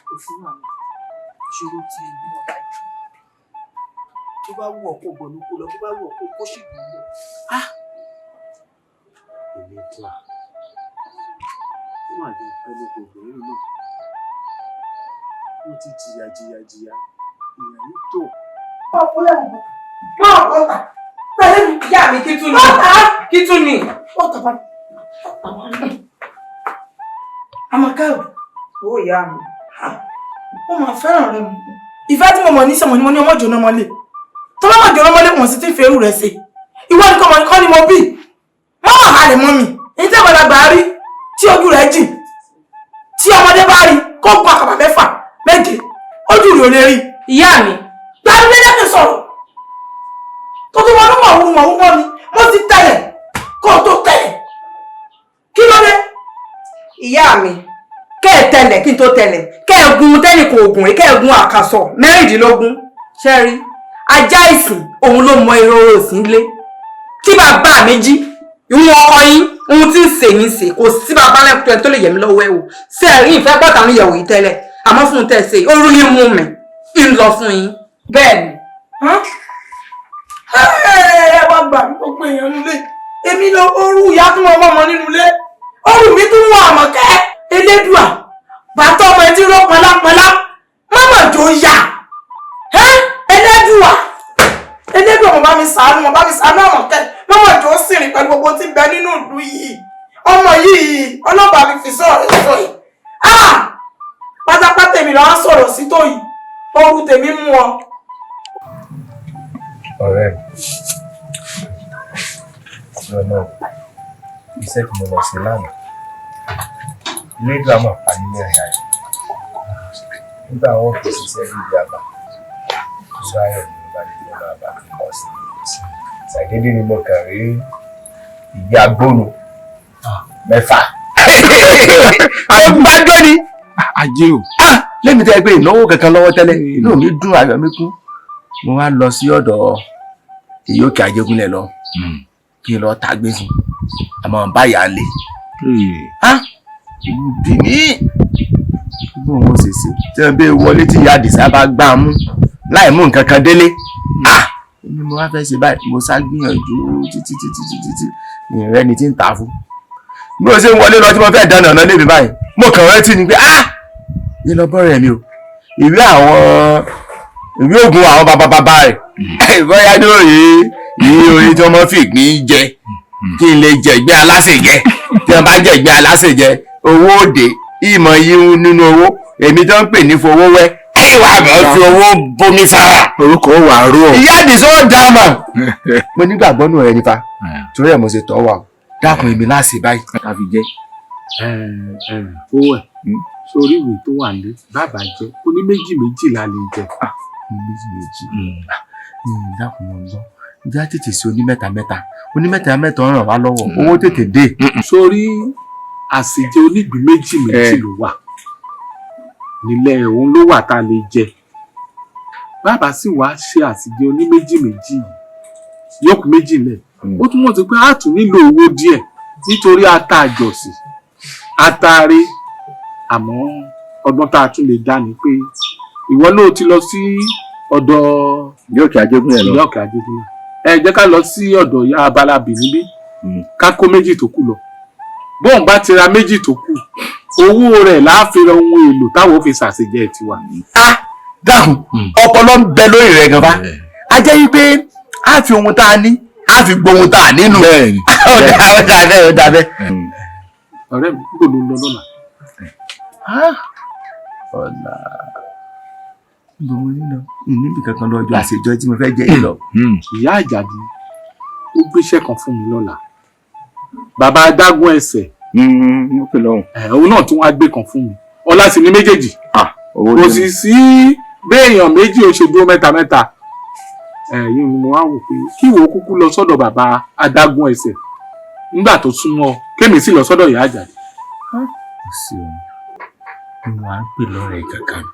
kò sí àwọn ìṣòro ti ìlú ọba yìí. Tó bá wù ọ́ kó gbọ̀nù kó lọ, tó bá wù ọ́ kó kó sì gbọ̀n lọ. Èmi dùn à. Ó mà jẹ́ pẹ́ lóko obìnrin náà. Mo ti jìyà jìyà jìyà. Ìyà yìí tó. Ìyá mi kí tún ni? Kí tún ni? Àmọ̀kẹ́ ò. Ó ìyá mi. Mo máa fẹ́ràn rẹ mu. Ìfẹ́ tí mo mọ̀ ní sọ̀mọ̀ ni mo ní ọmọ jòná mọ́lé. Tó bá mọ̀ jòná mọ́lé, wọ́n sì ti ń fẹ́rù rẹ̀ ṣe. Ìwọ nìkan mọ̀ kọ́ ni mo bí. Má mà halẹ̀ mọ́ mi. Èyí tí àgbàlagbà rí tí ojú rẹ̀ jìn. Tí ọmọdé bá rí kó gun àkàbà mẹ́fà méje. Ojú rẹ̀ ò lè rí. Ìyá mi. Gbàdúrà lẹ́kẹ̀ sọ̀rọ̀. Tó tún wọnú mọ̀wúrú mọ̀wúrú mọ́ mi. Mo ti tẹ̀lẹ̀ kó o tó tẹ̀lẹ̀. Kí ló dé? Ìyá mi, kẹ́ ẹ tẹlẹ̀ kí n tó tẹlẹ̀, kẹ́ ẹ gun tẹ́nì kò gùn rí, kẹ́ ẹ gun àkàsọ̀ 16. Ṣé rí? Ajá ìsìn òun ló mọ ehoro òsín lé. Kí bàbá mi jí, ìwọ̀n ọkọ yín, ohun tí ń sè ní sè, kò sí bàbá lẹ́kùtù tó lè yẹ̀ mí lọ́wọ́ ẹ̀ wò. Ṣé ẹ rí ìfẹ́ pọ̀tà ń yẹ̀wò yìí tẹ́lẹ̀? Àmọ́ fún un tẹ́ ṣe, ó rú yín mú mi, ń lọ fún yín. Bẹ́ẹ̀ ni. Ẹ wá gbà mí gbogbo èèyàn nílé. Èmi ló orú ìyá tún wọn mọ́ nínú ilé. Orú mi tún wọ Àmọ̀kẹ́. Elédùà, bàtọ́ ọmọ ẹtí ró pọlápọlá, mọ́mọ́ jò yà. Elédùà, Elédùà mo bá mi ṣàánú, mo bá mi ṣàánú Àmọ̀kẹ́. Mọ́mọ́ jò ó sì rìn pẹ̀lú gbogbo tí ń bẹ nínú ìlú yìí. Ọmọ yìí, ọlọ́pàá mi fi sọ̀rọ̀ sọ yìí. Pátápátá èmi lọ́wọ́ sọ̀rọ̀ sí tó yìí. Orú tèmi mú ọ. Ọ̀rẹ́ mi, lọ́nà iṣẹ́ tí mo lọ sí lánàá, ilé ìgbàmọ̀ parí mẹ́rin àyè. Nígbà wọn kò ṣiṣẹ́ níbi àbá, Israel ni mo bá ní kí wọ́n máa bá mi kọ́ sí. Ṣàdédé ni mo kàn rí ìgbé agbóno mẹ́fà. Ó gbájọ́ ni. Ajé o. Lẹ́mi tẹ́ pé ìnáwó kankan lọ́wọ́ tẹ́lẹ̀, inú mi dùn, ayọ̀ mi kún. Mo wá lọ sí ọ̀dọ̀ ìyókè Ajégúnlẹ̀ lọ kí n lọ tagbé fún àmọ́ báyà lè. Ìlú bí mi bí òun ṣe ṣe tí wọn bẹ wọlé tí ìyá Àdìsá bá gbá a mú láì mú nǹkan kan délé. Ni mo wá fẹ́ ṣe báyìí, mo sá gbìyànjú títí títí títí tí ìrẹ́ ni tí ń ta fún. Bí mo ṣe ń wọlé lọ tí mo fẹ́ dáná ọ̀nà lébi báyìí, mo kàn rántí ni pé ní lọ bọ́rẹ̀ mi o, ìwé àwọn ìwé ògùn àwọn bàbá bàbá rẹ̀ bóyá ní òye ìyí orí tí wọ́n mọ́ fi ìgbín jẹ kí n lè jẹ ìgbín alásèjẹ. Tí wọ́n bá jẹ ìgbín alásèjẹ, owó òde ìmọ̀ yíhun nínú owó èmi tó ń pè ní fowó wẹ́ ìwà àmọ́ fi owó bomi sára. Orúkọ wà rú ọ. Ìyá Àdìsá ó dá mà. Mo nígbàgbọ́ nù rẹ nípa torí ẹ̀ mo ṣe tọ́ wà o. Dákun èmi láṣẹ báyìí. Ká fi jẹ́. Owó ẹ̀ sórí ìwé tó wà ní bàbá jẹ́ ó ní méjì méjì la lè jẹ. Méjì méjì. Dákun mọ̀ ń gbọ́. Ìjà tètè sí oní mẹ́ta mẹ́ta. Oní mẹ́ta mẹ́ta ń ràn wá lọ́wọ́. Owó tètè dé. Sórí àsèjẹ onígbín méjì méjì ló wà. Nílẹ̀ òun ló wà tá a lè jẹ. Bàbá sì wá ṣe àsèjẹ oní méjì méjì yìí. Yókù méjì lẹ̀. Ó túmọ̀ sí pé a tún nílò owó díẹ̀ nítorí ata àjọsìn, atare. Àmọ́ ọgbọ́n tá a tún lè dá ni pé ìwọ ló ti lọ sí ọ̀dọ̀ Ìyókè Ajégúnlẹ̀ lọ. Ìyókè Ajégúnlẹ̀. Ẹ jẹ́ ká lọ sí ọ̀dọ̀ ìyá Abalabi níbí ká kó méjì tó kù lọ. Bóun bá ti ra méjì tó kù, owó rẹ̀ la fi ra ohun èlò táwọn fi ṣàṣejẹ tiwa. Dákun, ọpọlọ ń bẹ lórí rẹ gan fa. A jẹ́ wípé a fi ohun tá a ní, a fi gbóhun tá a nínú. Ó dà bẹ́ẹ̀, ó dà bẹ́ẹ̀. Ọ̀rẹ́ mi, níbo ló ń lọ lọ́la? Ọ̀la. Níbo mo ní lọ? Níbi kankan lọ ju àṣejọ tí mo fẹ́ jẹ yìí lọ. Ìyá Àjàdí ó gbéṣẹ́ kan fún mi lọ́la. Bàbá adágún ẹsẹ̀. Òun náà tún wá gbé kan fún mi. Ọlá sì ní méjèèjì. Kò sì sí béèyàn méjì ó ṣe dúró mẹ́ta mẹ́ta. Ẹ̀yìn ni mo wá wò pé kí ìwọ kúkú lọ sọ́dọ̀ bàbá adágún ẹsẹ̀ nígbà tó súnmọ́ kémi sì lọ sọ́dọ̀ ìyá Àjàdí. Kò sí òun ni wọ́n á pè lọ́rẹ̀ẹ́ kankan,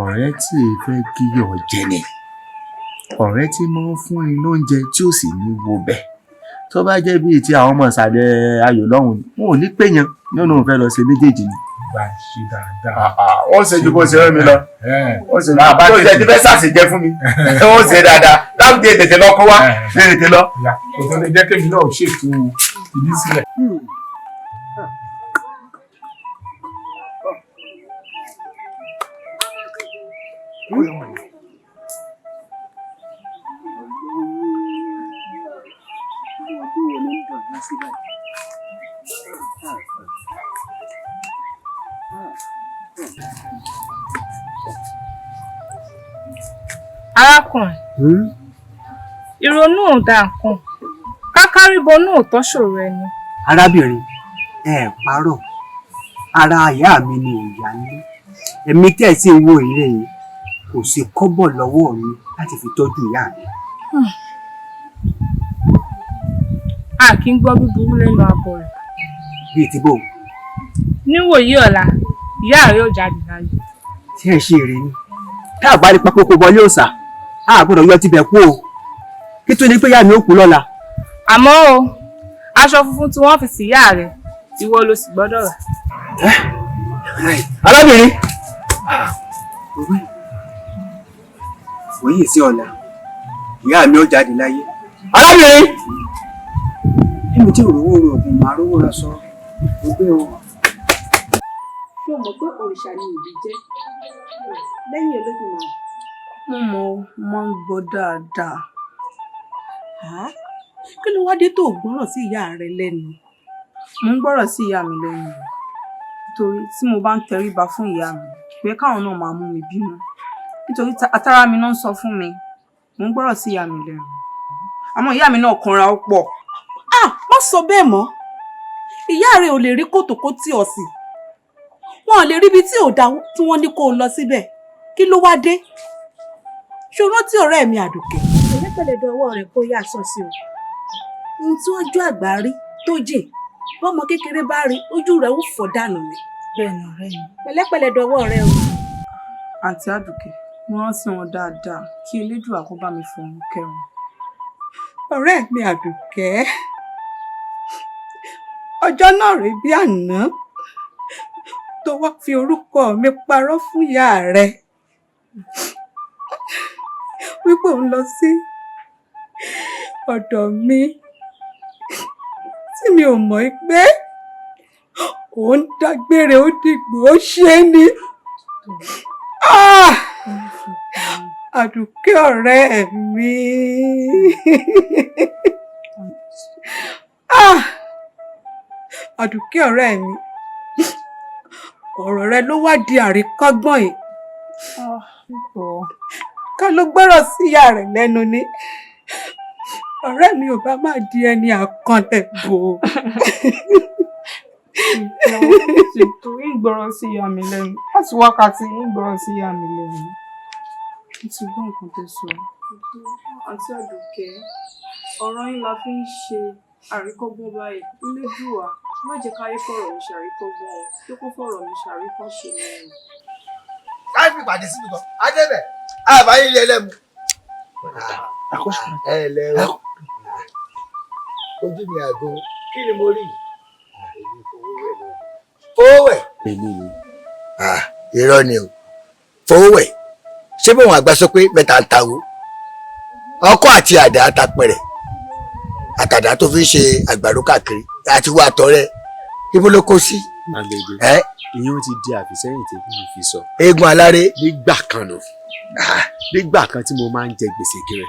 ọ̀rẹ́ tí ì fẹ́ kíyọ̀ jẹ ni, ọ̀rẹ́ tí máa ń fún ni lóúnjẹ tí ò sì ní wo bẹ̀. Tó bá jẹ́ bíi ti àwọn ọmọ ìsàlẹ̀ ayò lọ́hùn ni wọn ò ní pèèyàn nínú òun fẹ́ lọ ṣe méjèèjì ni. Bá a ṣe dáadáa. Wọ́n ṣe ju bó ṣe rán mi lọ, wọ́n ṣe ju bó ṣe ti fẹ́ ṣàṣejẹ fún mi, wọ́n ṣe dáadáa láwùjọ tètè lọ kó wá tètè lọ. Kò tó lè jẹ́ kémi náà ṣètò ìdí sílẹ̀. Arákùnrin, ìrònú ò dáa nǹkan, kákáríbọnú ò tọ́ṣòro ẹni. Arábìnrin, ẹ parọ́, ara ìyá mi ni ìyá nílé. Èmi tẹ́ ẹ sì ń wo ìrẹ́ yìí, kò sí kọ́bọ̀ lọ́wọ́ mi láti fi tọ́jú ìyá mi. A kì í gbọ́ búburú lẹ́nu abọ́ rẹ̀. Bíi ti bò? Níwòyí ọ̀la, ìyá rẹ̀ ò jáde láyé. Ṣé ẹ ṣe èrè ni? Tá a bá rí pápákọ̀ bọlé òòsà, a gbọ́dọ̀ yọ tibẹ̀ kú o. Kí tó ní pé ìyá mi ó kú lọ́la. Àmọ́ o, aṣọ funfun tí wọ́n fi sí ìyá rẹ̀, ìwọ ló sì gbọ́dọ̀ rà. Arábìnrin! Wòye sí ọ̀la, ìyá mi ó jáde láyé. Arábìnrin! Níbi tí òrówó ro ògùn màá rówó ra sọ, mo gbé o. Ṣé o mọ̀ pé òrìṣà ni òbí jẹ́ lẹ́yìn Olódùmarè? Mo mọ̀ ọ́, mo máa ń gbọ́ dáadáa. Kí ló wá dé tó o gbọ́ràn sí ìyá rẹ lẹ́nu? Mo ń gbọ́rọ̀ sí ìyá mi lẹ́nu nítorí tí mo bá ń tẹríba fún ìyá mi pé káwọn náà máa mú mi bínú, nítorí àtàrà mi náà ń sọ fún mi. Mo ń gbọ́rọ̀ sí ìyá mi lẹ́nu, àmọ́ ìyá mi náà kanra ó pọ̀. Ah, má sọ bẹ́ẹ̀ mọ́. Ìyá rẹ ò lè rí kòtòkó tí ò sí, wọn ò lè rí ibi tí ò dá tí wọ́n ní kó o lọ síbẹ̀. Kí ló wá dé? Ṣé o rántí ọ̀rẹ́ mi Àdùkẹ́? Pẹ̀lẹ́pẹ̀lẹ́ dọwọ́ rẹ̀ kó yá aṣọ sí o. Ohun tí wọ́n jó àgbà rí tó jìn, bọ́mọ kékeré bá rí ojú rẹ̀ ó fọ́ dànù ni. Bẹ́ẹ̀ni ọ̀rẹ́ mi. Pẹ̀lẹ́pẹ̀lẹ́ dọwọ́ rẹ o. Àǹtí Àdùkẹ́, mo rántí wọn dáadáa, kí Elédùà kó bá mi fọ̀run kẹ́ wọn. Ọ̀rẹ́ mi Àdùkẹ́, ọjọ́ náà rí bí àná tó wá fi orúkọ mi parọ́ fún ìyá rẹ̀ wípé òun lọ sí ọ̀dọ̀ mi tí mi ò mọ̀ pé òun dágbére ó dìgbò ó ṣe ni. Àdùkẹ́ ọ̀rẹ́ mi. Àdùkẹ́ ọ̀rẹ́ mi, ọ̀rọ̀ rẹ ló wá di àríkọ́gbọ̀n yìí. Ká ló gbọ́rọ̀ sí ìyá rẹ̀ lẹ́nu ni, ọ̀rẹ́ mi ò bá má di ẹni àkànlẹ̀ bò. Torí ń gbọ́rọ̀ sí ìyá mi lẹ́nu láti wákàtí ń gbọ́rọ̀ sí ìyá mi lẹ́nu. Mo ti gbọ́ nǹkan tẹ́ sọ. Àǹtí Àdùkẹ́, ọ̀rọ̀ yín la fi ń ṣe àríkọ́gbọ́n báyìí. Elédùà, má jẹ́ káyé fọ̀rọ̀ mi ṣàríkọ́gbọ́n o, kí kó fọ̀rọ̀ mi ṣàríkọ́ṣe ni o. Káyọ̀ fi pàdé síbi kan, Adébẹ̀, àbáyé ilé ẹlẹ́mu. Ẹ lẹ́ o, ojú mi àgbo, kí ni mo rí? Fowówẹ̀. Èmi ni. Irọ́ ni o, Fowówẹ̀, ṣé bóun àgbà sọ pé mẹ́ta ń tawó? Ọkọ́ àti àdá àtàpẹ̀rẹ̀, àtàdá tó fi ń ṣe àgbàdo káàkiri, àti wà tọrẹ, ibo ló kó sí? Àlejò, ìyẹn ó ti di àfisẹ́yìn tí mo fi sọ. Eégún aláré. Nígbà kan nù, nígbà kan tí mo máa ń jẹ gbèsè kiri,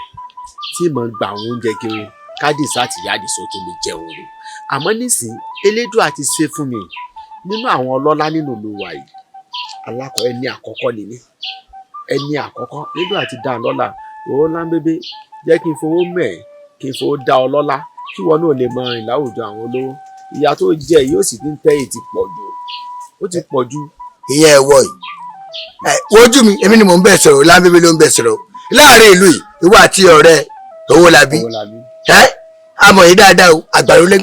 tí mo ń gba àwọn oúnjẹ kiri, kádìsá àti ìyá àdìsó tó lè jẹun ni. Àmọ́ nísìnyí, Elédùà ti ṣe fún mi nínú àwọn ọlọ́lá nínú ìlú wa yìí. Alákọ̀ọ́ ẹni àkọ́kọ́ ni mí. Ẹni àkọ́kọ́, Elédùà ti dá lọ́lá. Owó ńlá ń bébé, jẹ́ kí n fowó mẹ̀ ẹ́, kí n fowó dá ọ lọ́lá, kí ìwọ náà lè máa rìn láwùjọ àwọn olówó. Ìyà tó jẹ yóò sì ti ń tẹ́ èyí ti pọ̀ jù. Ó ti pọ̀ jù. Ìyẹn ẹ̀wọ̀ yìí. Ẹ wojú mi, èmi ni mò ń bẹ̀ sọ̀rọ̀, Láńbébé ló ń bẹ̀ sọ̀rọ̀. Láàárín ìlú yìí, Ìwọ àti ọ̀rẹ́ Owólabí ẹ àmọ̀ yìí dáadáa o. Àgbàdo lé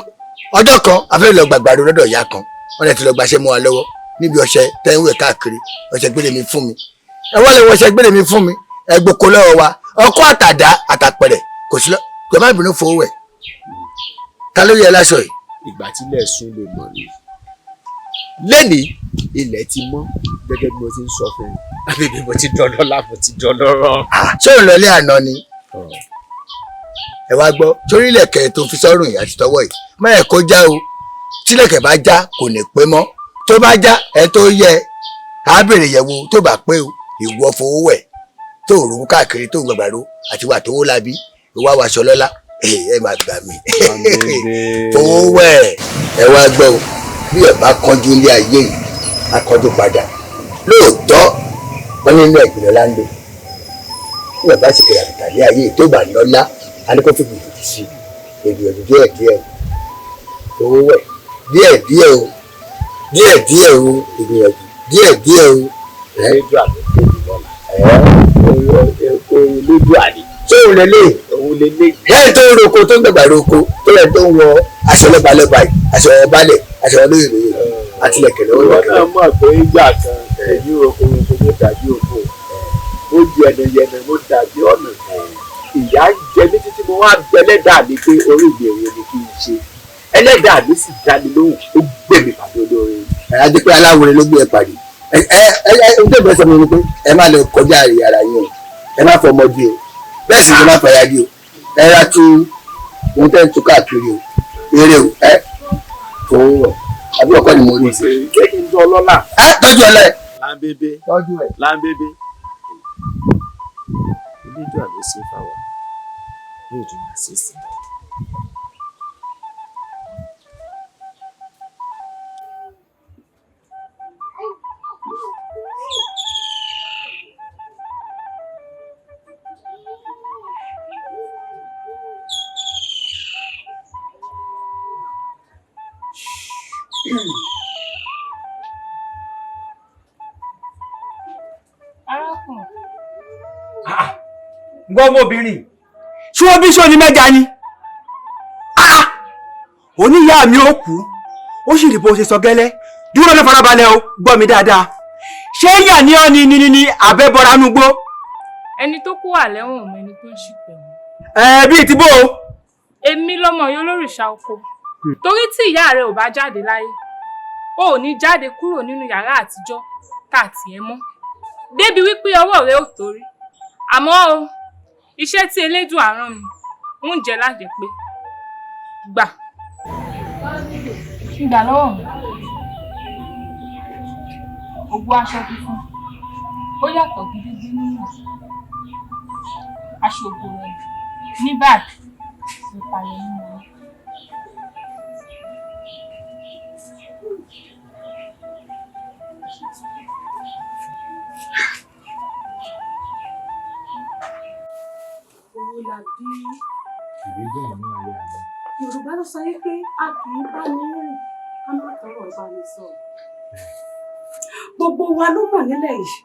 ọjọ́ kan a fẹ́ lọ gbàgbàdo lọ́dọ̀ ìyá kan, wọ́n lè ti lọ gbaṣẹ́ mọ́ wa lọ́wọ́ níbi ọṣẹ tẹ́wẹ̀ káàkiri. Ọṣẹ gbélé mi fún mi, ẹ wọ́n lè wọṣẹ gbélé mi fún mi, ẹ gboko lọ́wọ́ wa, ọkọ́ àtàdá àtàpẹ̀rẹ̀ kò sí lọ. Kò má bínú fowó ẹ̀, ta ló yẹ láṣọ yìí? Ìgbà tílẹ̀ sún ló mọ̀ ni lẹ́nìí ilẹ̀ ti mọ́, gẹ́gẹ́ bí mo ti ń sọ fún un. Àbẹ̀bẹ̀ mo ti dọlọ́lá, mo ti dọlọ́rọ̀. Ṣé òun lọlé àná ni? Ẹ wá gbọ́, torí ilẹ̀kẹ̀ tó fi sọ́rùn yìí àti tọwọ́ yìí, má ẹ̀ kó já o. Tílẹ̀kẹ̀ bá já kò ní pé mọ́, tó bá já ẹ tó yẹ á bèrè yẹ̀wò tó bá pé o. Ìwọ fowó wẹ̀ tó rú káàkiri tó gbàgbàro àti wà tó lábí ìwà wàṣọ lọ́lá, ẹ máa gbà mí fowó wẹ̀. Ẹ wá gbọ́ o, bí ẹ bá kánjú ilé ayé yìí á kánjú padà. Lóòótọ́ wọn nínú ẹ̀gbìn lọ́lá ń lò, bí ẹ bá sì kẹrẹ àtàlẹ́ ayé yìí tó bá lọ́lá á ní kó fi gbìyànjú sí i, ìgbìyànjú díẹ̀ díẹ̀ fowó wẹ̀ díẹ̀ díẹ̀ o, díẹ̀ díẹ̀ o, ìgbìyànjú díẹ̀ díẹ̀ o. Elédùà ló tóbi lọ́la. Elédùà ni. Ṣé òun lè lè? Òun lè lè. Lẹ́yìn tó ń roko tó ń gbàgbà roko tó lẹ́yìn tó ń wọ aṣọ lọ́balọ́ba yìí, aṣọ ọbalẹ̀, aṣọ olóyè lóyè àti lẹ̀kẹ̀ lọ́wọ́. Ìwọ náà mọ̀ pé ìgbà kan èyí roko roko mo dàbí oko, mo yẹnuyẹnu mo dàbí ọ̀nà. Ìyá ń jẹ mí títí mo wá bẹ ẹlẹ́dàá mi pé orí ìgbèrò ni kí n ṣe. Ẹlẹ́dàá mi sì dá mi lóhùn, ó gbé mi pàdé olóore. Ẹ á jẹ́ pé aláwòrán ló gbé ẹ pàdé. Ẹ ẹ ẹ ẹ ń tẹ̀gbẹ́ sọ mi ni pé ẹ má lọ kọjá àrè ara yín o, ẹ má fọmọ di o, bẹ́ẹ̀ sì ni má fàyà di o, ẹ ra tú ohun tẹ́ ń tú káàkiri o, eré o, ẹ kò àbí ọkọ ni mo rí. Jẹ́ kí n tọ́ ọlọ́lá. Ẹ tọ́jú ọlá ẹ. Láńbébé. Tọ́jú ẹ. Láńbébé. Elédùà ló ṣe fáwa, yóò tún máa ṣe sí i. Arákùnrin. Gbọ́ ọmọbìnrin, ṣé wọ́n bí sóni mẹ́ja ni? Oníyá mi ò kú, ó sì rí bó ṣe sọ gẹ́lẹ́. Dúró ní farabalẹ̀ o, gbọ́ mi dáadáa. Ṣé yà ní ọ́ ni ni ni àbẹ́bọra nugbó? Ẹni tó kú wà lẹ́wọ̀n mọ ẹni tó ń ṣìpẹ̀ mọ́. Ẹ bíi ti bó o. Èmi lọmọ yóò lórìṣà oko. Torí tí ìyá rẹ ò bá jáde láyé, o ò ní jáde kúrò nínú yàrá àtijọ́ tá a tì ẹ́ mọ́. Débi wípé ọwọ́ rẹ ò torí. Àmọ́ o, iṣẹ́ tí Elédùà rán mi ń jẹ lájẹ pé gbà. Gbà lọ́wọ́ mi. Ògbó aṣọ funfun, ó yàtọ̀ gidigidi nínú aṣọ ògbó rẹ̀ ní báyìí ló tayọ nínú wọn. Owólabí. Ìbídùn mi ayé àná. Yorùbá ló sọ wípé a kì í bá ní rìn ká má tọrọ bá ní sọ. Gbogbo wa ló mọ̀ nílẹ̀ yìí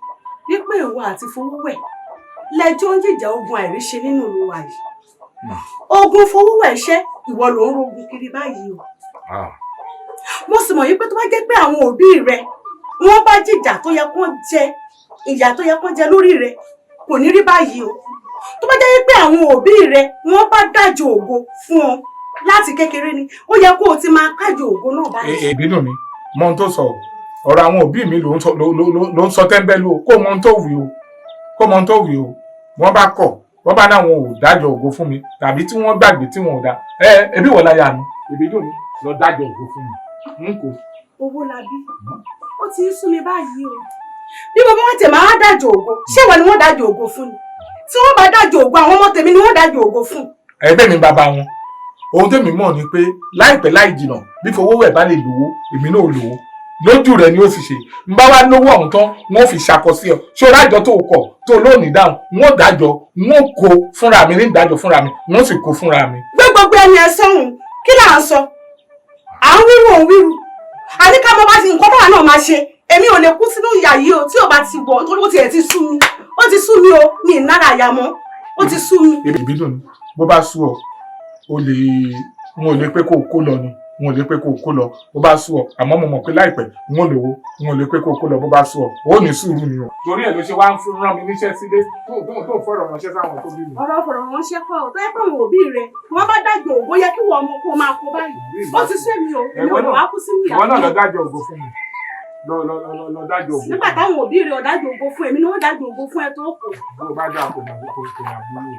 wípé ìwọ àti Fowówẹ̀ lẹ́jọ́ ń jìjà ogun àìríṣe nínú ìlú wa yìí. Ogun Fowówẹ̀ ṣẹ́, ìwọ ló ń rogun kiri báyìí o. Mo sì mọ̀ wípé tó bá jẹ́ pé àwọn òbí rẹ wọ́n bá jìjà tó yẹ kán jẹ ìyà tó yẹ kán jẹ lórí rẹ kò ní rí báyìí o. Tó bá jẹ́ wípé àwọn òbí rẹ wọ́n bá dájọ́ ògo fún ọ láti kékeré ni, ó yẹ kó o ti máa kájọ ògo náà báyìí. Ìbínú mi mọ ohun tó sọ o, ọ̀rọ̀ àwọn òbí mi ló ń sọ tẹ́ńbẹ́lú o, kó mọ ohun tó wí o, kó mọ ohun tó wí o. Wọ́n bá kọ̀, wọ́n bá náwọn ò dájọ́ ògo fún mi tàbí tí wọ́n gbàgbé tí wọn ò dá ẹ ẹbí wọ́n láyà mi. Ìbínú mi lọ dájọ́ ògo fún mi n kò. Owólabí, ó ti ń sú mi báyìí o. Bí mo bá wọ́n tẹ̀ máa dájọ́ ògo, ṣé ìwọ ni wọ́n dájọ́ ògo fún ni? Tí wọ́n bá dájọ́ ògo, àwọn ọmọ tèmi ni wọ́n dájọ́ ògo fún. Ẹgbẹ́ mi bàbá wọn, ohun tèmi mọ̀ ni pé láìpẹ́ láì jìnà bí Fowówẹ̀ bá lè lówó, èmi náà lówó. Lójú rẹ ni ó fi ṣe. N bá wá lówó ọ̀hún tán, wọ́n fi ṣakọ sí ọ. Ṣé o rájọ tó kọ̀ tó lónìí dáhùn? Wọ́n dájọ́, wọ́n kó fúnra mi ní ìdájọ́ fúnra mi, wọ́n sì kó fúnra mi. Gbé gbogbo ẹni ẹ sọ́hùn, kí là ń sọ? À ń wíru òun wíru. Àní ká mọ bá ti nǹkan báwa náà máa ṣe. Èmi ò lè kú sínú ìyà yìí o tí ò bá ti wọ̀ nítorí ó tiẹ̀ ti sú mi. Ó ti sú mi o, mi ì nára àyà mọ́. Ó ti sú mi. Ìbídùn ni bó bá sú ọ, o lè n ò lè pé kó o kó lọ ni, n ò lè pé kó o kó lọ bó bá sú ọ. Àmọ́ mo mọ̀ pé láìpẹ́ n ò lówó, n ò lè pé kó o kó lọ bó bá sú ọ. Ó ní sùúrù ni o. Torí ẹ̀ ló ṣe wá ń rán mi níṣẹ́ sílé tó fọ̀rọ̀ ránṣẹ́ sáwọn tó bí mi. Ọ̀rọ̀ fọ̀rọ̀ ránṣẹ́ kọ́ ọ̀ tó yẹ pé àwọn òbí rẹ̀ wọ́n bá dájọ́ ògo yẹ kí wọ́n ọmọ kó máa kó báyìí. Ó ti sú èmi o, èmi ò lè wá kú sínú ìyá. Ìwọ náà lọ dájọ́ ògo fún mi, lọ lọ lọ lọ dájọ́ ògo. Nígbà táwọn òbí rẹ̀ ọ̀dájọ́ ògo fún èmi ni wọ́n dájọ́ ògo fún ẹ tó kù. Bó o bá dá, kò mà kò mà burú.